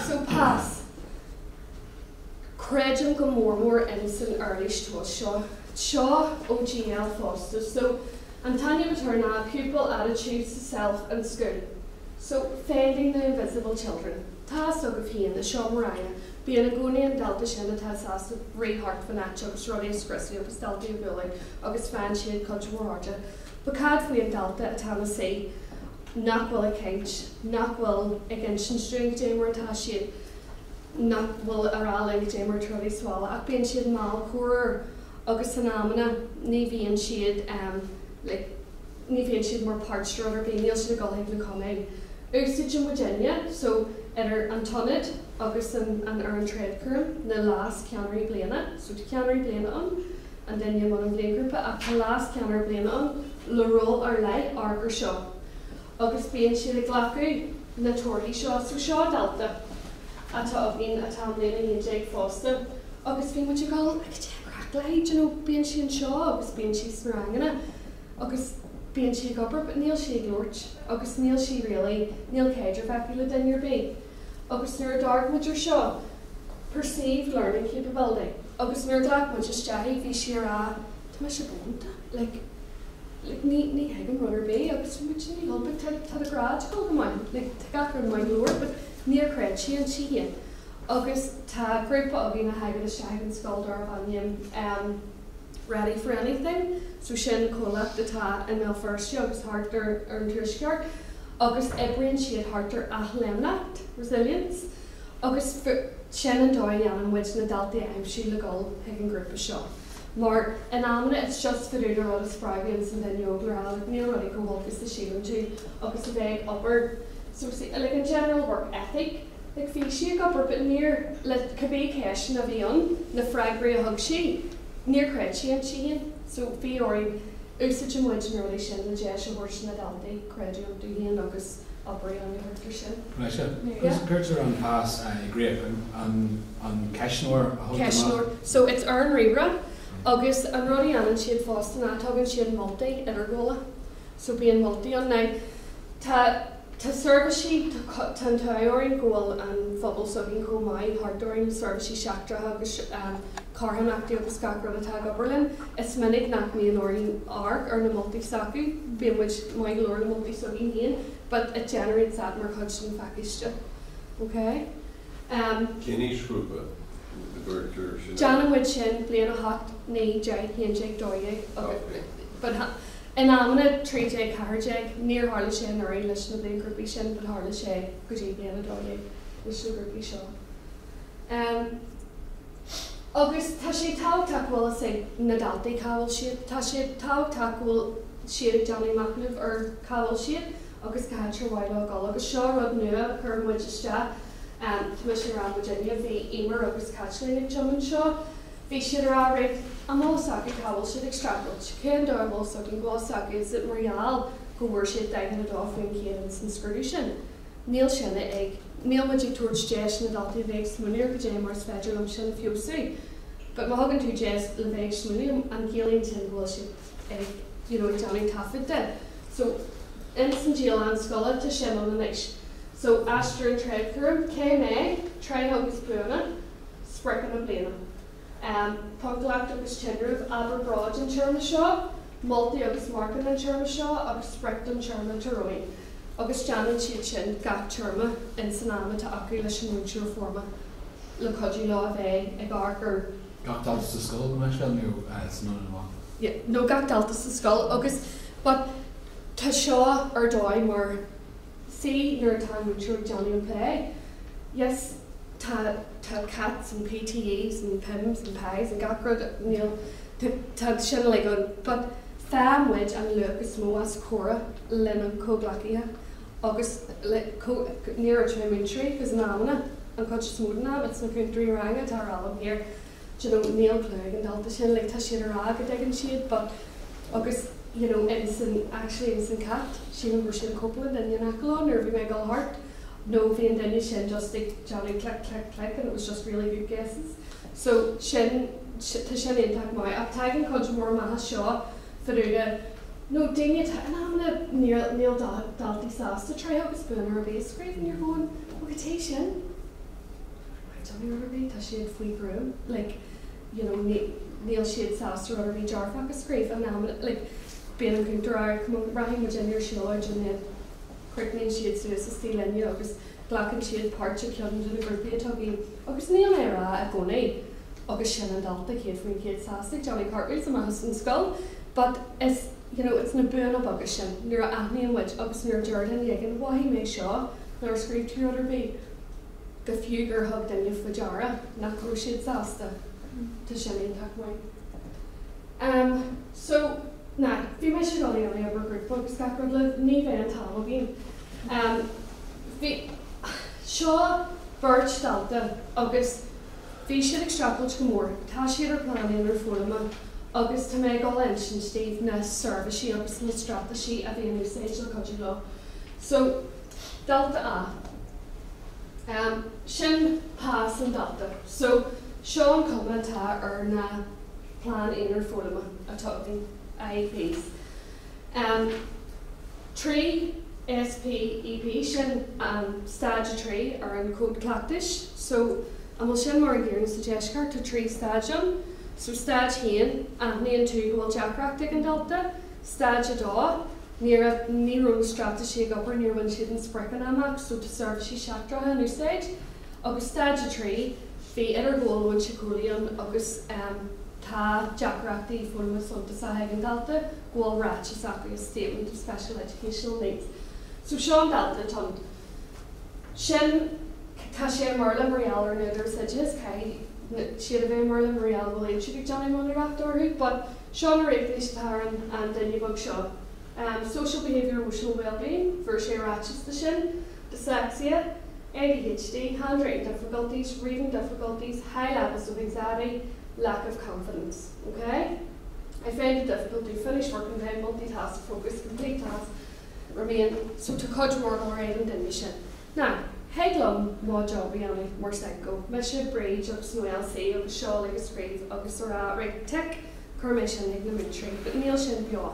So PASS. Creidim go mór mór in san uirlis tomhais seo. Seo ó GL fosta. So an t-ainm atá air ná Pupil Attitudes to Self and School. So finding the invisible children. Tá fhios agaibh féin, i seomra ranga, bíonn i gcónaí an dalta sin atá sásta rith thart fan áit agus rudaí a scriosadh agus daltaí a bhualadh agus faigheann siad cuid mhór airde. But cad faoi an dalta atá ina suí nach bhfuil ag caint, nach bhfuil ag insint dúinn goidé mar atá siad, nach bhfuil a rá linn goidé mar atá rudaí sa bhaile ach bíonn siad mall corruair agus in amanna ní bhíonn siad like ní bhíonn siad mar páirt de rud ar bith, níl siad ag dul chuig na cumainn. Úsáideann muidinne, so idir an t-ionad agus an an fhoireann tréadchúraim, na leas-cheannairí bliana, so tá ceannairí bliana ann, an duine i mbun an bhliainghrúpa ach tá leas-cheannaire bliana ann le ról ar leith amharc ar seo agus bíonn siad ag glacadh na torthaí seo. So seo dalta atá againn atá i mbliain 11 fosta agus bhí muid ag dul like cad é an craic léi, do you know, bíonn sí anseo agus bíonn sí sna ranganna agus bíonn sí ag obair but níl sí ag labhairt agus níl sí really, níl caidreamh aici le duine ar bith. Agus nuair a d'amharc muid ar seo, perceived learning capability, agus nuair a ghlac muid isteach í, bhí sí a rá, tá mise bónta, like, like ní, ní thuigim rud ar bith agus bhí muid ní but tá, tá do ghrád ag dul go maith, like tá gach rud maith go leor, but níor chreid sí inti féin. Agus tá grúpa againn a thagann isteach ag an scoil darbh ainm um, Ready for Anything, so sin comhlacht atá i mBéal Feirste agus thart ar ar an Tuaisceart agus oibríonn siad thart ar athléimneacht, resilience, agus sin an dóigh a dhéanann muid na daltaí a aimsiú le dhul chuig an ghrúpa seo. Mar in amanna it's just féidir le rud a spreagadh ins an duine óg le rá like níl rudaí chomh holc is a síleann tú agus a bheith ag obair so like an general work ethic like bhí sí ag obair but níor le cibé ceisteanna a bhí ann na freagraí a thug sí níor chreid sí inti féin so bhí orainn úsáideann muid na rudaí sin le deis a thabhairt na daltaí creidiúint iontu féin agus obair a dhéanamh thart ar sin. Leise, cuirtear an PASS i gcrích, an ceistneoir a thugtar amach. Ceistneoir. So it's ar an ríomhaire agus an rud a dhéanann siad fosta ná tugann siad moltaí idirghabhála. So bíonn moltaí ann. Now tá tá seirbhísí, tá an t-ádh orainn go bhfuil an phobal s'againn chomh maith thart orainn le seirbhísí seachtracha agus carthanachtaí agus gach rud atá ag obair linn. Is minic nach mbíonn orainn amharc ar na moltaí s'acu, bíonn muid maith go leor le moltaí s'againn féin, but it generates that mar chuid den phacáiste. Okay? Cén aoisghrúpa a gcuirtear sin? Déanann muid sin bliain 8, 9, 10, 11, 12 agus but in amanna 13, 14, níor tharla sé anuraidh leis na bliainghrúpaí sin but tharla sé go dtí bliain 12 leis na grúpaí seo. Agus tá sé tábhachtach go bhfuil fhios ag na daltaí cá bhfuil siad. Tá sé tábhachtach go bhfuil siad ag déanamh machnamh ar cá bhfuil siad agus cá háit ar mhaith leo dul. Agus seo rud nua a chuir muid isteach. Tá mise ag rá muidinne, bhí Emer agus Caitlín ag gym anseo, bhí siad ag rá right, an bhfuil fhios acu cá bhfuil siad ag streachailt, cén dóigh a bhfuil fhios againn go bhfuil fhios acu, is it mar gheall go bhfuair siad 42% ins an scrúdú sin? Níl sin ag, níl muid ag tabhairt deis na daltaí a bheith ag smaoineamh ar goidé mar is féidir liom sin a feabhsú. But má thugann tú deis le bheith ag smaoineamh, an gciallaíonn sin go bhfuil siad ag, you know, ag déanamh taifead de? So, ins an dialann scoile tá sin ann anois. So, aistear an tréadchúraim, cé mé, tréithe agus buanna, spriocanna bliana. Poncálacht agus tinreamh, ábhar bróid an téarma seo, moltaí agus marcanna an téarma seo agus sprioc don téarma atá romhainn. Agus déanann siad sin gach téarma ins an am atá acu leis an múinteoir foghlama le cuidiú leo a bheith ag amharc ar Gach dalta sa scoil go mbeidh sé nó san ionad amháin? Yeah, no gach dalta sa scoil agus but tá seo ar dóigh mar see nuair atá an múinteoir ag déanamh an plé, yes tá tá CATs and PTEs and PIMS and PIEs and gach rud níl tá sin uilig ann but faigheann muid an luach is mó as comhrá lena comhghleacaithe agus le ní raibh sé múinteoirí because in amanna an chuid is mó den am it's na cúntóirí ranga atá ar am here do you know níl clue ag an dalta sin like tá siad ag rá go dtuigeann siad but agus you know in san actually in san CAT sílim go raibh siad cúpla duine in aice leo nuair a bhí mé ag dul thart nó bhí an duine sin just ag déanamh click click click and it was just really good guesses so sin tá sin iontach maith ach tagann cuid mhór amach as seo fadúda nó daoine atá in amanna níl níl daltaí sásta tréithe agus buanna ar bith a scríobh and you're going well cad é sin déanamh rud ar bith tá siad faoi bhrú like you know níl siad sásta rud ar bith dearfach a scríobh in amanna like bíonn an cúntóir á come on rachaidh muid ar siúlóid and then críochnaíonn siad suas istigh linne agus glacann siad páirt i ceann de na grúpaí atá againn agus níl mé ag rá i gcónaí agus sin an dalta 100% sásta ag déanamh cartwheels amach as an scoil but is you know it's na buanna beaga sin nuair a aithníonn muid agus nuair a deir duine éigin mhothaigh mé seo nuair a scríobh tú rud ar bith go fiú gur thug duine faoi deara nach raibh siad sásta. Tá sin iontach maith. Um, so, na, bhí mise ag dul a dhéanamh obair ghrúpa agus gach rud libh, ní bheidh an t-am againn. Um, bhí, seo beirt dalta agus bhí siad ag streachailt go mór. Tá siad ar plean aonair foghlama agus tá mé ag dul a insint daoibh na seirbhísí agus na straitéisí a bhí in úsáid le cuidiú leo. So, Dalta A. Um, sin pas an dalta. So, seo an cuma atá ar na plean aonair foghlama atá againn, IEPs. Um, 3 SPEP, sin um, staid 3 ar an cód cleachtais. So, an bhfuil sin mar an gcéanna sa deisceart, tá trí staid ann. So, staid 1, aithníonn tú go bhfuil deacracht ag an dalta. Staid 2, Ní raibh, ní raibh na straitéisí ag obair, níor bhain siad an spriocanna amach, so tá seirbhísí seachtracha in úsáid. Agus staid 3, bhí idirghabháil ón síceolaí ann agus tá deacrachtaí foghlama suntasacha ag an dalta, go bhfuil ráiteas acu, a statement of special educational needs. So seo an dalta atá ann. Sin, tá sé i mBéarla mar gheall ar an Údarás Oideachais, caithfidh siad a bheith i mBéarla mar gheall go bhfuil siad ag déanamh monatóireacht orthu, but seo na riachtanais atá ar an an duine beag seo. Social behaviour emotional wellbeing, fuair sé ráiteas de sin, dyslexia, ADHD, handwriting difficulties, reading difficulties, high levels of anxiety, lack of confidence. Okay? I find it difficult to finish work in time, multitask, focus, complete task, remain, so tá cuid mhór go ar an duine sin. Now, thig liom mo job a dhéanamh mar SENCO, mise Bríd agus Noel C agus seo uilig a scríobh agus a rá right tick, cuir mé sin ag na múinteoirí, but níl sin beo.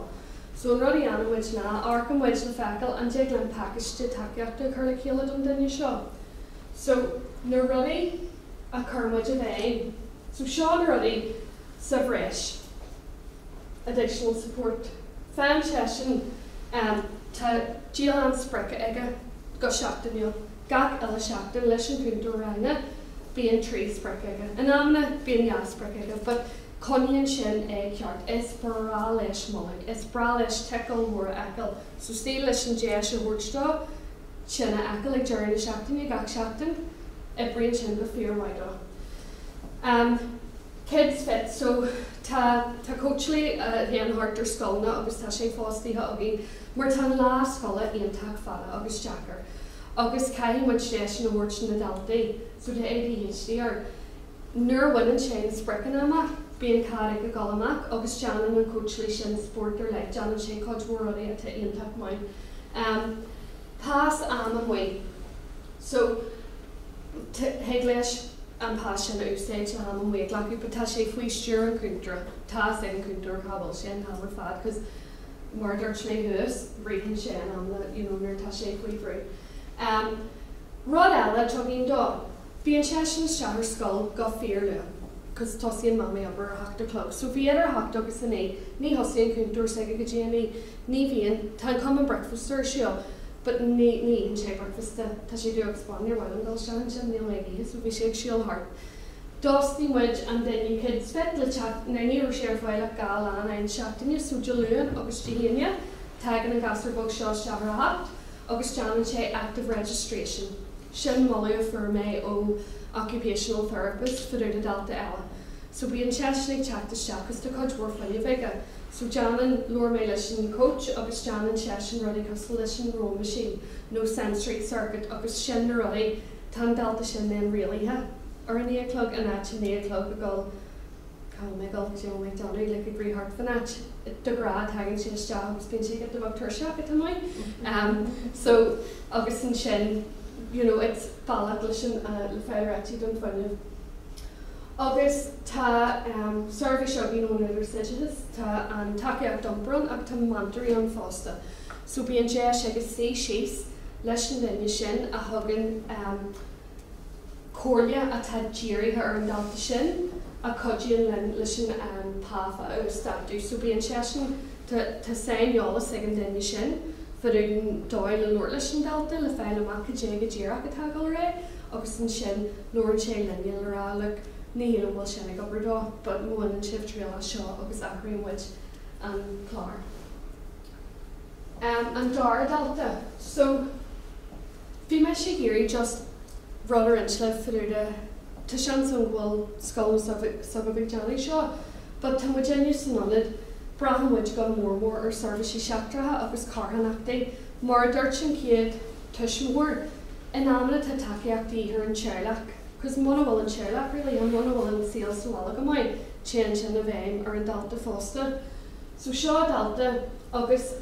So an rud a dhéanann muid ná, amharcann muid le feiceáil an dtig linn pacáiste tacaíochta a chur le chéile don duine seo. So na rudaí a chuir muid i bhfeidhm, so seo na rudaí sa bhreis, additional support. Faigheann seisean um, tá dialann sprice aige go seachtainiúil, gach uile seachtain leis an chúntóir ranga bíonn trí sprioc aige. In amanna bíonn dhá sprioc aige, but coinníonn sin é ceart. Is breá leis moladh, is breá leis ticeáil mhór a fheiceáil, so stíl leis an deis a thabhairt dó sin a fheiceáil ag deireadh na seachtaine gach seachtain, oibríonn sin go fíormhaith dó. Kids Fit, so tá tá cóitseálaí a théann thart ar scoileanna agus tá sé fostaithe againn mar tá an lá scoile iontach fada agus deacair. Agus caithfidh muid deis a thabhairt na daltaí, so tá ADHD air. Nuair a bhaineann sé na spriocanna amach, bíonn cead aige dul amach agus déanann an cóitseálaí sin spórt ar leith, déanann sé cuid mhór rudaí atá iontach maith. Pas am amuigh. So, thig leis an pas sin a úsáid le ham amuigh a ghlacadh, but tá sé faoi stiúir an chúntóra. Tá a fhios ag an chúntóir cá bhfuil sé an t-am ar fad, cos mar a dúirt mé thuas, ritheann sé in amanna, you know, nuair atá sé faoi bhrú. Rud eile atá againn dó, bíonn seisean isteach ar scoil go fíorluath, cos tosaíonn Mamaí obair ar a hocht a chlog. So bhí idir a hocht agus a naoi, ní thosaíonn cúntóir s'aige go dtí a naoi, ní bhíonn, tá an common breakfast ar siúl, but ní ní itheann sé bricfeasta, tá sé dubh agus bán, níor mhaith liom dul isteach ansin, níl mé ag ithe, so bhí sé ag siúl thart. D'fhostaigh muid an duine Kids Fit le teacht, now ní raibh sé ar fáil ach 2 lá in aghaidh na seachtaine, so Dé Luain agus Dé hAoine, tagann an gasúr beag seo isteach ar a hocht agus déanann sé active registration. Sin moladh a fuair mé ó occupational therapist fá dtaobh de dalta eile. So bíonn seisean ag teacht isteach agus tá cuid mhór fuinnimh aige. So déanann, labhair mé leis an coach agus déanann seisean rudaí cosúil leis an row machine nó sensory circuit agus sin na rudaí, tá an dalta sin then rialaithe ar a naoi a chlog in áit a naoi a chlog ag dul cá bhfuil mé ag dul, cad é mé ag déanamh, like ag rith thart fán áit. De ghnáth tagann sé isteach agus bíonn sé giota beag tuirseach atá maith. So agus ansin you know it's bealach leis an le fáil réitithe don fuinneamh. Agus tá seirbhís againn ón Údarás Oideachais, tá an tacaíocht iompair ann ach tá meantóirí ann fosta. So bíonn deis aige suí síos leis an duine sin a thugann comhairle atá dírithe ar an dalta sin a chuidíonn linn leis an PAF a uasdátú. So bíonn seisean, tá saineolas ag an duine sin fá dtaobh den dóigh le labhairt leis an dalta le fáil amach cad é go díreach atá ag dul ar aghaidh agus ansin labhrann sé linne le rá look ní shílim go bhfuil sin ag obair dó but má bhaineann sibh triail as seo agus athraíonn muid an clár. An dara dalta. So bhí mise ag iarraidh just rud a roinnt libh fá dtaobh de tá seans ann go bhfuil scoil s'agaibh ag déanamh seo but tá muid inniu san ionad braitheann muid go mór mór ar seirbhísí seachtracha agus carthanachtaí mar a dúirt an chéad tuismitheoir in amanna tá tacaíocht de dhíth ar an teaghlach cos muna bhfuil an teaghlach really and muna bhfuil an saol sa bhaile go maith téann sin i bhfeidhm ar an dalta fosta. So seo dalta agus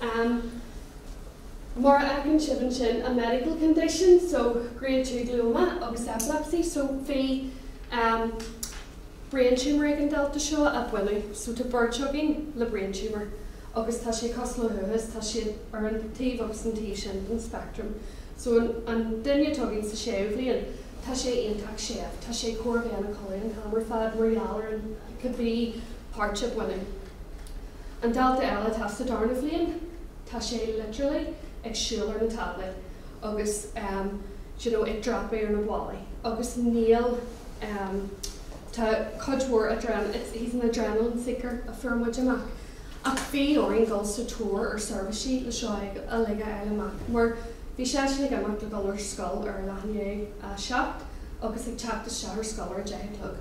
mar a fheiceann sibh ansin a medical condition so grade 2 glioma agus epilepsy so bhí brain tumour ag an dalta seo a baineadh so tá beirt againn le brain tumour agus tá sé cosúil le thuas tá siad ar an taobh agus an taobh sin den spectrum so an an duine atá againn sa séú bhliain tá sé iontach séimh tá sé chóir a bheith ina chodladh an t-am ar fad mar gheall ar an cibé páirt a baineadh. An dalta eile atá sa darna bhliain tá sé literally ag siúl ar na táblaí agus um do you know ag dreapadh ar na ballaí agus níl um tá cuid mhór adren it's he's an adrenaline seeker a fuair muid amach ach bhí orainn dul sa tóir ar seirbhísí le seo uilig a fháil amach mar bhí seisean ag imeacht le dul ar scoil ar a leath i ndiaidh a 7 agus ag teacht isteach ar scoil ar a 10 a chlog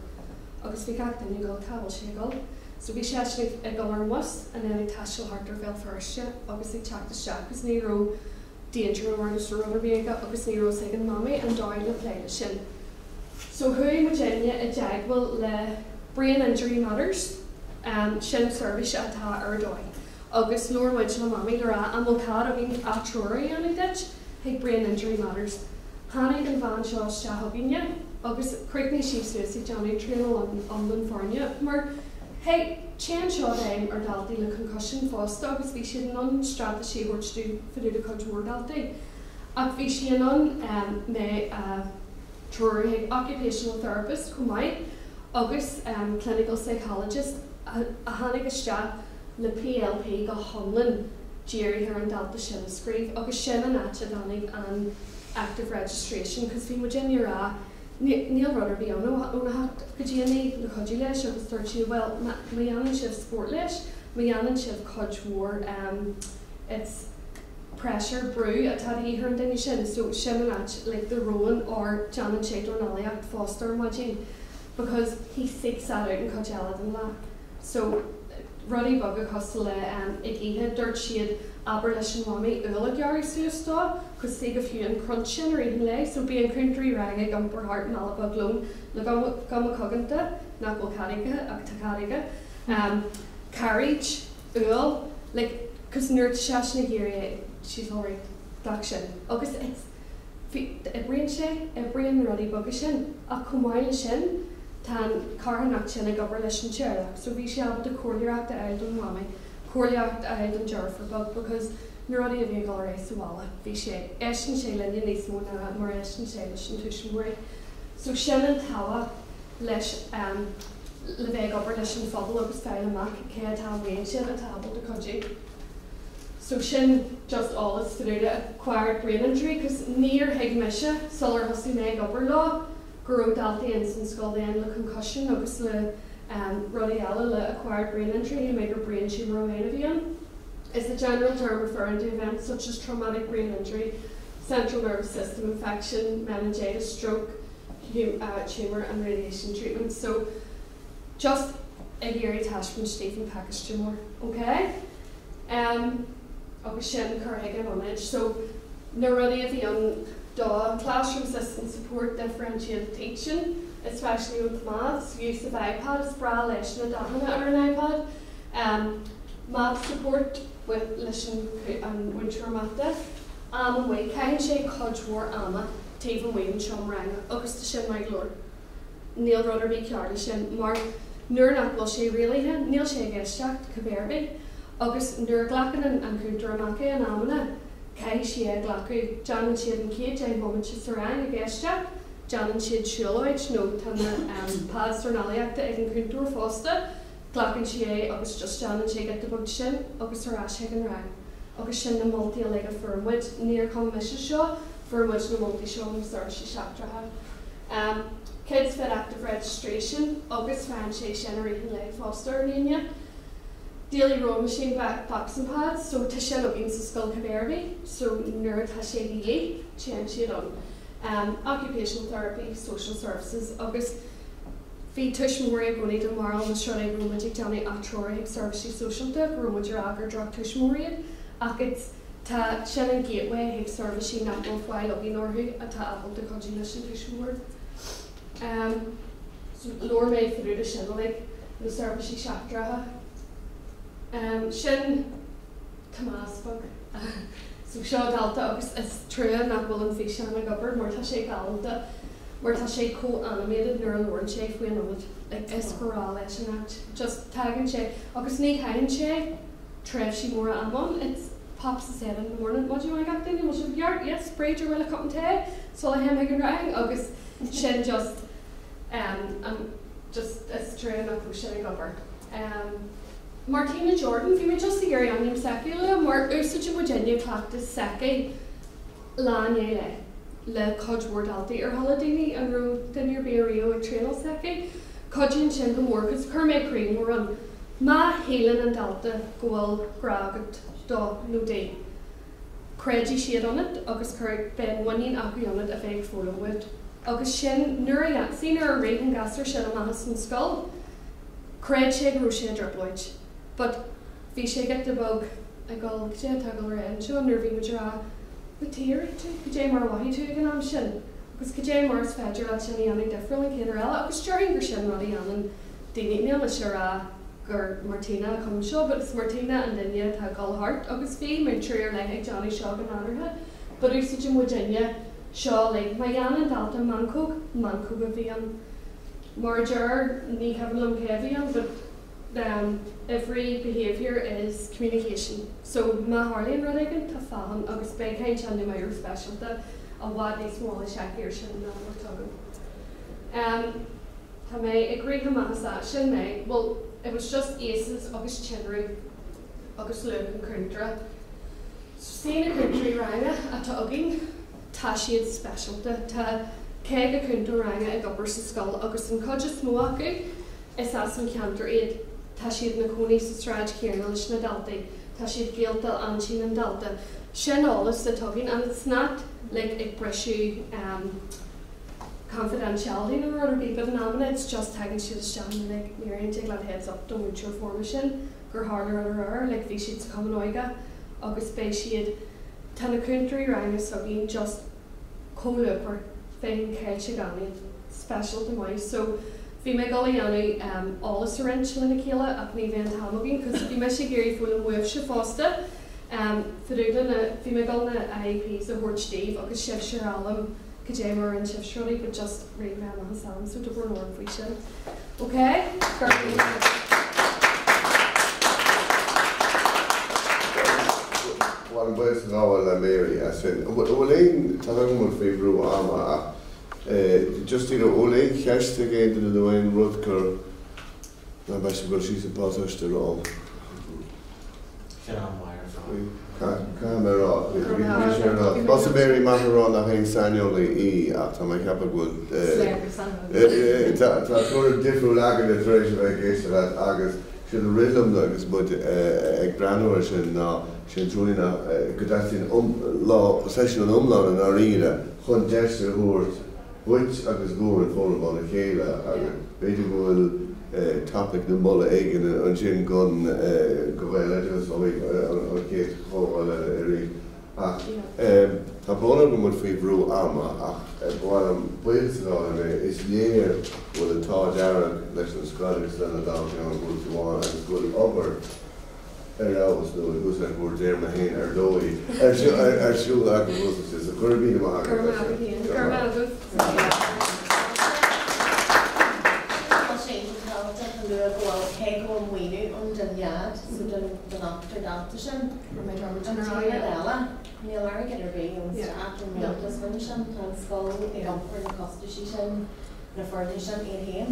agus bhí gach duine ag dul cá bhfuil sé ag dul So bhí seisean ag dul ar an bhus and then ag taisteal thart ar Bhéal Feirste agus ag teacht isteach agus ní raibh danger awareness nó rud ar bith aige agus ní raibh fhios ag an mamaí an dóigh le plé leis sin. So chuaigh muidinne i dteagmháil le Brain Injury Matters, sin seirbhís atá ar dóigh, agus labhair muid le mamaí le rá an bhfuil cead againn atreorú a dhéanamh duit chuig Brain Injury Matters. Tháinig an bhean seo isteach chugainne agus chríochnaigh sí suas ag déanamh traenáil iomlán foirne mar hey, téann seo i bhfeidhm ar dhaltaí le concussion fosta agus bhí siad in ann straitéisí a thabhairt dúinn fá dtaobh de cuid mhór daltaí. Ach bhí sí in ann mé a threorú chuig occupational therapist chomh maith agus clinical psychologist a tháinig isteach le PLP go hiomlán dírithe ar an dalta sin a scríobh agus sin an áit a dtáinig an active registration cos bhí muid ag rá níl rud ar bith ann óna hocht go dtí a naoi le cuidiú leis agus dúirt sí bhuel má dhéanann sibh spórt leis, má dhéanann sibh cuid mhór it's pressure, brú atá de dhíth ar an duine sin so sin an áit like the rowing or déanann sé dornálaíocht fosta ar maidin because he seeks that out an chuid eile den lá so. Rudaí beaga cosúil le ag ithe, dúirt siad abair leis an mhamaí úll a ghearradh suas dó, cos go fiú an crunch sin i rith an lae. So bíonn cúntóirí ranga ag iompar thart mála beag lóin le guma coganta, nach bhfuil cead aige ach tá cead aige, cairéid, úll, like cos nuair atá seisean ag iarraidh é, she's alright, gach sin. Agus it's, oibríonn sé, oibríonn na rudaí beaga sin. Ach chomh maith leis sin, tá an carthanacht sin ag obair leis an teaghlach, so bhí sé ábalta comhairleoireacht a fháil don mhamaí, comhairleoireacht a fháil don deirfiúr beag because na rudaí a bhí ag dul ar aghaidh sa bhaile, bhí sé, éisteann sé linne níos mó ná mar a éisteann sé leis an tuismitheoirí. So sin an tábhacht leis le bheith ag obair leis an phobal agus fáil amach cé atá amuigh ansin atá ábalta cuidiú. So sin just eolas fadúda acquired brain injury cos níor thuig mise sular thosaigh mé ag obair leo go raibh daltaí ins an scoil then le concussion agus le rudaí eile le acquired brain injury, shíl mé gur brain tumour amháin a bhí ann. Is a general term referring to events such as traumatic brain injury, central nervous system infection, meningitis, stroke, tumour and radiation treatment. So just ag iarraidh taispeáint daoibh an pacáiste mór, okay? Agus sin cur chuige an ionaid. So na rudaí a bhí ann do classroom assistant support, differentiated teaching, especially with maths, use of iPad, is breá leis na dathanna ar an iPad, math support with leis an an mhúinteoir mata, am amuigh, caitheann sé cuid mhór ama taobh amuigh den seomra ranga agus tá sin maith go leor. Níl rud ar bith cearr leis sin mar nuair nach bhfuil sé rialaithe níl sé ag éisteacht cibé ar bith agus nuair a ghlacann an an cúntóir amach é in amanna caithfidh sí é a ghlacadh. Déanann siad an chéad 10 bhomaite sa rang ag éisteacht, déanann siad siúlóid nó tá na pads dornálaíochta ag an cúntóir fosta, glacann sí é agus just déanann sé giota beag de sin agus ar ais chuig an rang. Agus sin na moltaí uilig a fuair muid. Níor chum mise seo, fuair muid na moltaí seo ó na seirbhísí seachtracha. Kids Fit Active Registration agus faigheann sé sin i rith an lae fosta ar líne. Daily Rowing Machine Boxing Pads, so tá sin againn sa scoil cibé ar bith, so nuair atá sé de dhíth, téann siad ann. Occupational Therapy, Social Services agus bhí tuismitheoirí i gcónaí den bharúil más rud é go raibh muid ag déanamh atreoraithe ag seirbhísí sóisialta go raibh muid ag rá gur drochthuismitheoirí iad ach it's Tá sin an gateway chuig seirbhísí nach bhfuil fáil againn orthu atá ábalta cuidiú leis an tuismitheoir. So labhair mé fadúda sin uilig, na seirbhísí seachtracha. Sin Tomás beag. So seo dalta agus is trua nach bhfuil an físeán ag obair mar tá sé galánta mar tá sé chomh animated nuair a labhrann sé faoin ionad. Like is grá leis an áit. Just tagann sé agus ní chaitheann sé tréimhsí móra ama ann. It's pops his head in the morning, Maidin mhaith gach duine, bhfuil sibh i gceart? Yes, Bríd, ar mhaith leat cupán tae? Sula théim chuig an rang agus sin just um just is trua nach raibh sin ag obair. Martina Jordan, bhí mé just ag iarraidh ainm s'aici a lua mar úsáideann muidinne cleachtas s'aici lá i ndiaidh lae le cuid mhór daltaí. Ar chuala daoine an raibh duine ar bith ariamh ag traenáil s'aici? Cuidíonn sin go mór cos chuir mé croí mór ann. Má shíleann an dalta go bhfuil grá agat dó nó di, creidfidh siad ionat agus cuirfidh, beidh an mhuinín acu ionat a bheith ag foghlaim uait. Agus sin, nuair a, see nuair a rith an gasúr sin amach as an scoil, chreid sé go raibh sé i dtrioblóid. But bhí sé giota beag ag dul, cad é atá ag dul ar aghaidh anseo, nuair a bhí muid ag rá, na tíre tú, cad é mar a mhothaigh tú ag an am sin agus cad é mar is féidir leat sin a dhéanamh difriúil an chéad uair eile agus déarfainn gur sin rud a dhéanann daoine, níl mise ag rá gur Martina a chum seo but is Martina an duine atá ag dul thart agus bhí múinteoirí ar leith ag déanamh seo go nádúrtha but úsáideann muidinne seo like má dhéanann dalta meancóg, meancóg a bhí ann. Mar a deir, ní cuimhin liom cé a bhí ann but every behaviour is communication so má tharlaíonn rud éigin tá fáth ann agus beidh caint ann i mbeidh speisialta i bhfad níos mó eolais aici ar sin ná mar atá agam. Tá mé ag rith amach as áit sin mé, well it was just ACEs agus tinreamh agus luach an chúntóra. So see na cúntóirí ranga atá againn, tá siad speisialta. Tá 50 cúntóir ranga ag obair sa scoil agus an chuid is mó acu is as an cheantar iad. Tá siad ina cónaí sa sráid chéanna leis na daltaí. Tá siad gaolta le aintín an dalta. Sin eolas atá againn and it's not like ag briseadh confidentiality nó rud ar bith but in amanna it's just tagann siad isteach and like Miriam tig leat heads up don mhúinteoir forma sin. gur tharla rud aréir, like bhí siad sa chumann óige agus beidh siad, tá na cúntóirí ranga s'againn just chomh luachmhar, bheinn caillte gan iad, speisialta maith. So bhí mé ag dul a dhéanamh eolas a roinnt lena chéile ach ní bheidh an t-am againn cos bhí mise ag iarraidh foghlaim uaibhse fosta. Fadúda na, bhí mé ag dul na IEPs a thabhairt daoibh agus sibhse a rá liom cad é mar a rinne sibhse rudaí but just rig mé amach as am so tá brón orm faoi sin. Ok? Go raibh míle maith agat. Bhuel, buíochas a ghabháil le Mary as sin. An bhfuil aon, tá a fhios agam go bhfuil faoi bhrú ama ach just you know, an bhfuil aon cheist ag aon duine nó aon rud gur ná beidh sibh ag dul síos an buntáiste a rá? Sin am maith ar fad. Caithfidh mé a rá, bhí sé ar rá. B'fhusa Mary maith a rá nach aon saineolaí í ach tá mé ag ceapadh go bhfuil tá tuairim difriúil againne tar éis a bheith ag éisteacht leat agus séard a rith liom agus muid ag breathnú air sin ná sé an truaí ná go dteastaíonn lá seisiún iomlán i ndáiríre chun deis a thabhairt dhuit agus dhúinn foghlaim óna chéile agus b'fhéidir go bhfuil topaic nó moladh éigin ansin don go Ghaeloideachas ó thaobh an chéad chomhdháil eile arís. Ach tá brón orm go bhfuil muid faoi bhrú ama ach ba mhaith liom buíochas a ghabháil le Mary. Is léir go bhfuil an t-ádh dearg leis an scoil agus lena daltaí ann go bhfuil amháin agus go bhfuil obair ar fheabhas nó ag úsáid bhur dtéarma féin ar dóigh ar siúl agaibh thuas so go raibh míle maith agat. Go raibh maith agat féin. Go raibh maith agat. Tá sé tábhachtach a lua go bhfuil cé go bhfuil maoiniú ann don nead so don ochtar dalta sin an t-aonad eile níl airgead ar bith ón stát ón rialtas faoin sin tá an scoil ag iompar na costaisí sin na foirne sin iad féin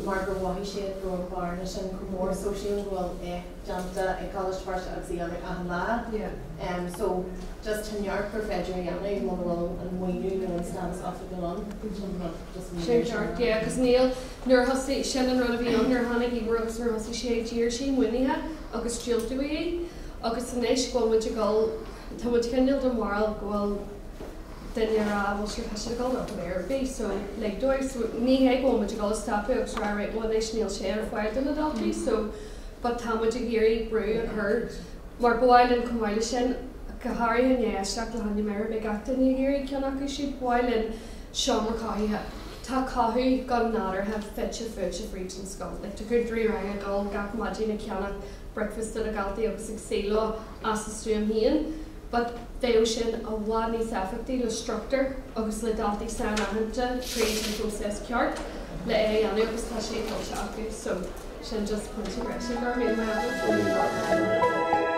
mar gur mhothaigh siad go raibh an bearna sin chomh mór so sílim go bhfuil éacht déanta ag Coláiste Feirste agus a dhéanamh achan lá. So just tá neart gur féidir a dhéanamh muna bhfuil an maoiniú nó an stádas oifigiúil ann. Sin rud just an Sin ceart, yeah, agus níl, nuair a thosaigh, sin an rud a bhí ann nuair a tháinig Emer agus nuair a thosaigh sé, d'iarr sí maoinithe agus diúltaíodh í agus anois go bhfuil muid ag dul, tá muid cineál den bharúil go bhfuil duine ag rá bhuel sure tá siad ag dul ar chor ar bith so lig dóibh so ní hé go bhfuil muid ag dul a stopadh agus rá right well anois níl sé ar fáil do na daltaí so but tá muid ag iarraidh brú a chur mar ba mhaith linn chomh maith leis sin go háirithe i ndiaidh éisteacht le hÁine Mary beidh gach duine ag iarraidh ceann acu siúd ba mhaith linn seomra cothaithe tá cothú go nádúrtha fite fuaite fríd an scoil like tá cúntóirí ranga ag dul gach maidin ag ceannach breakfast do na daltaí agus ag suí leo as a stuaim féin but bheadh sin i bhfad níos éifeachtaí le struchtúr agus le daltaí sainaitheanta tríd an phróiseas ceart le é a dhéanamh agus tá sé tuillte acu so sin just pointe breise go raibh míle maith agat.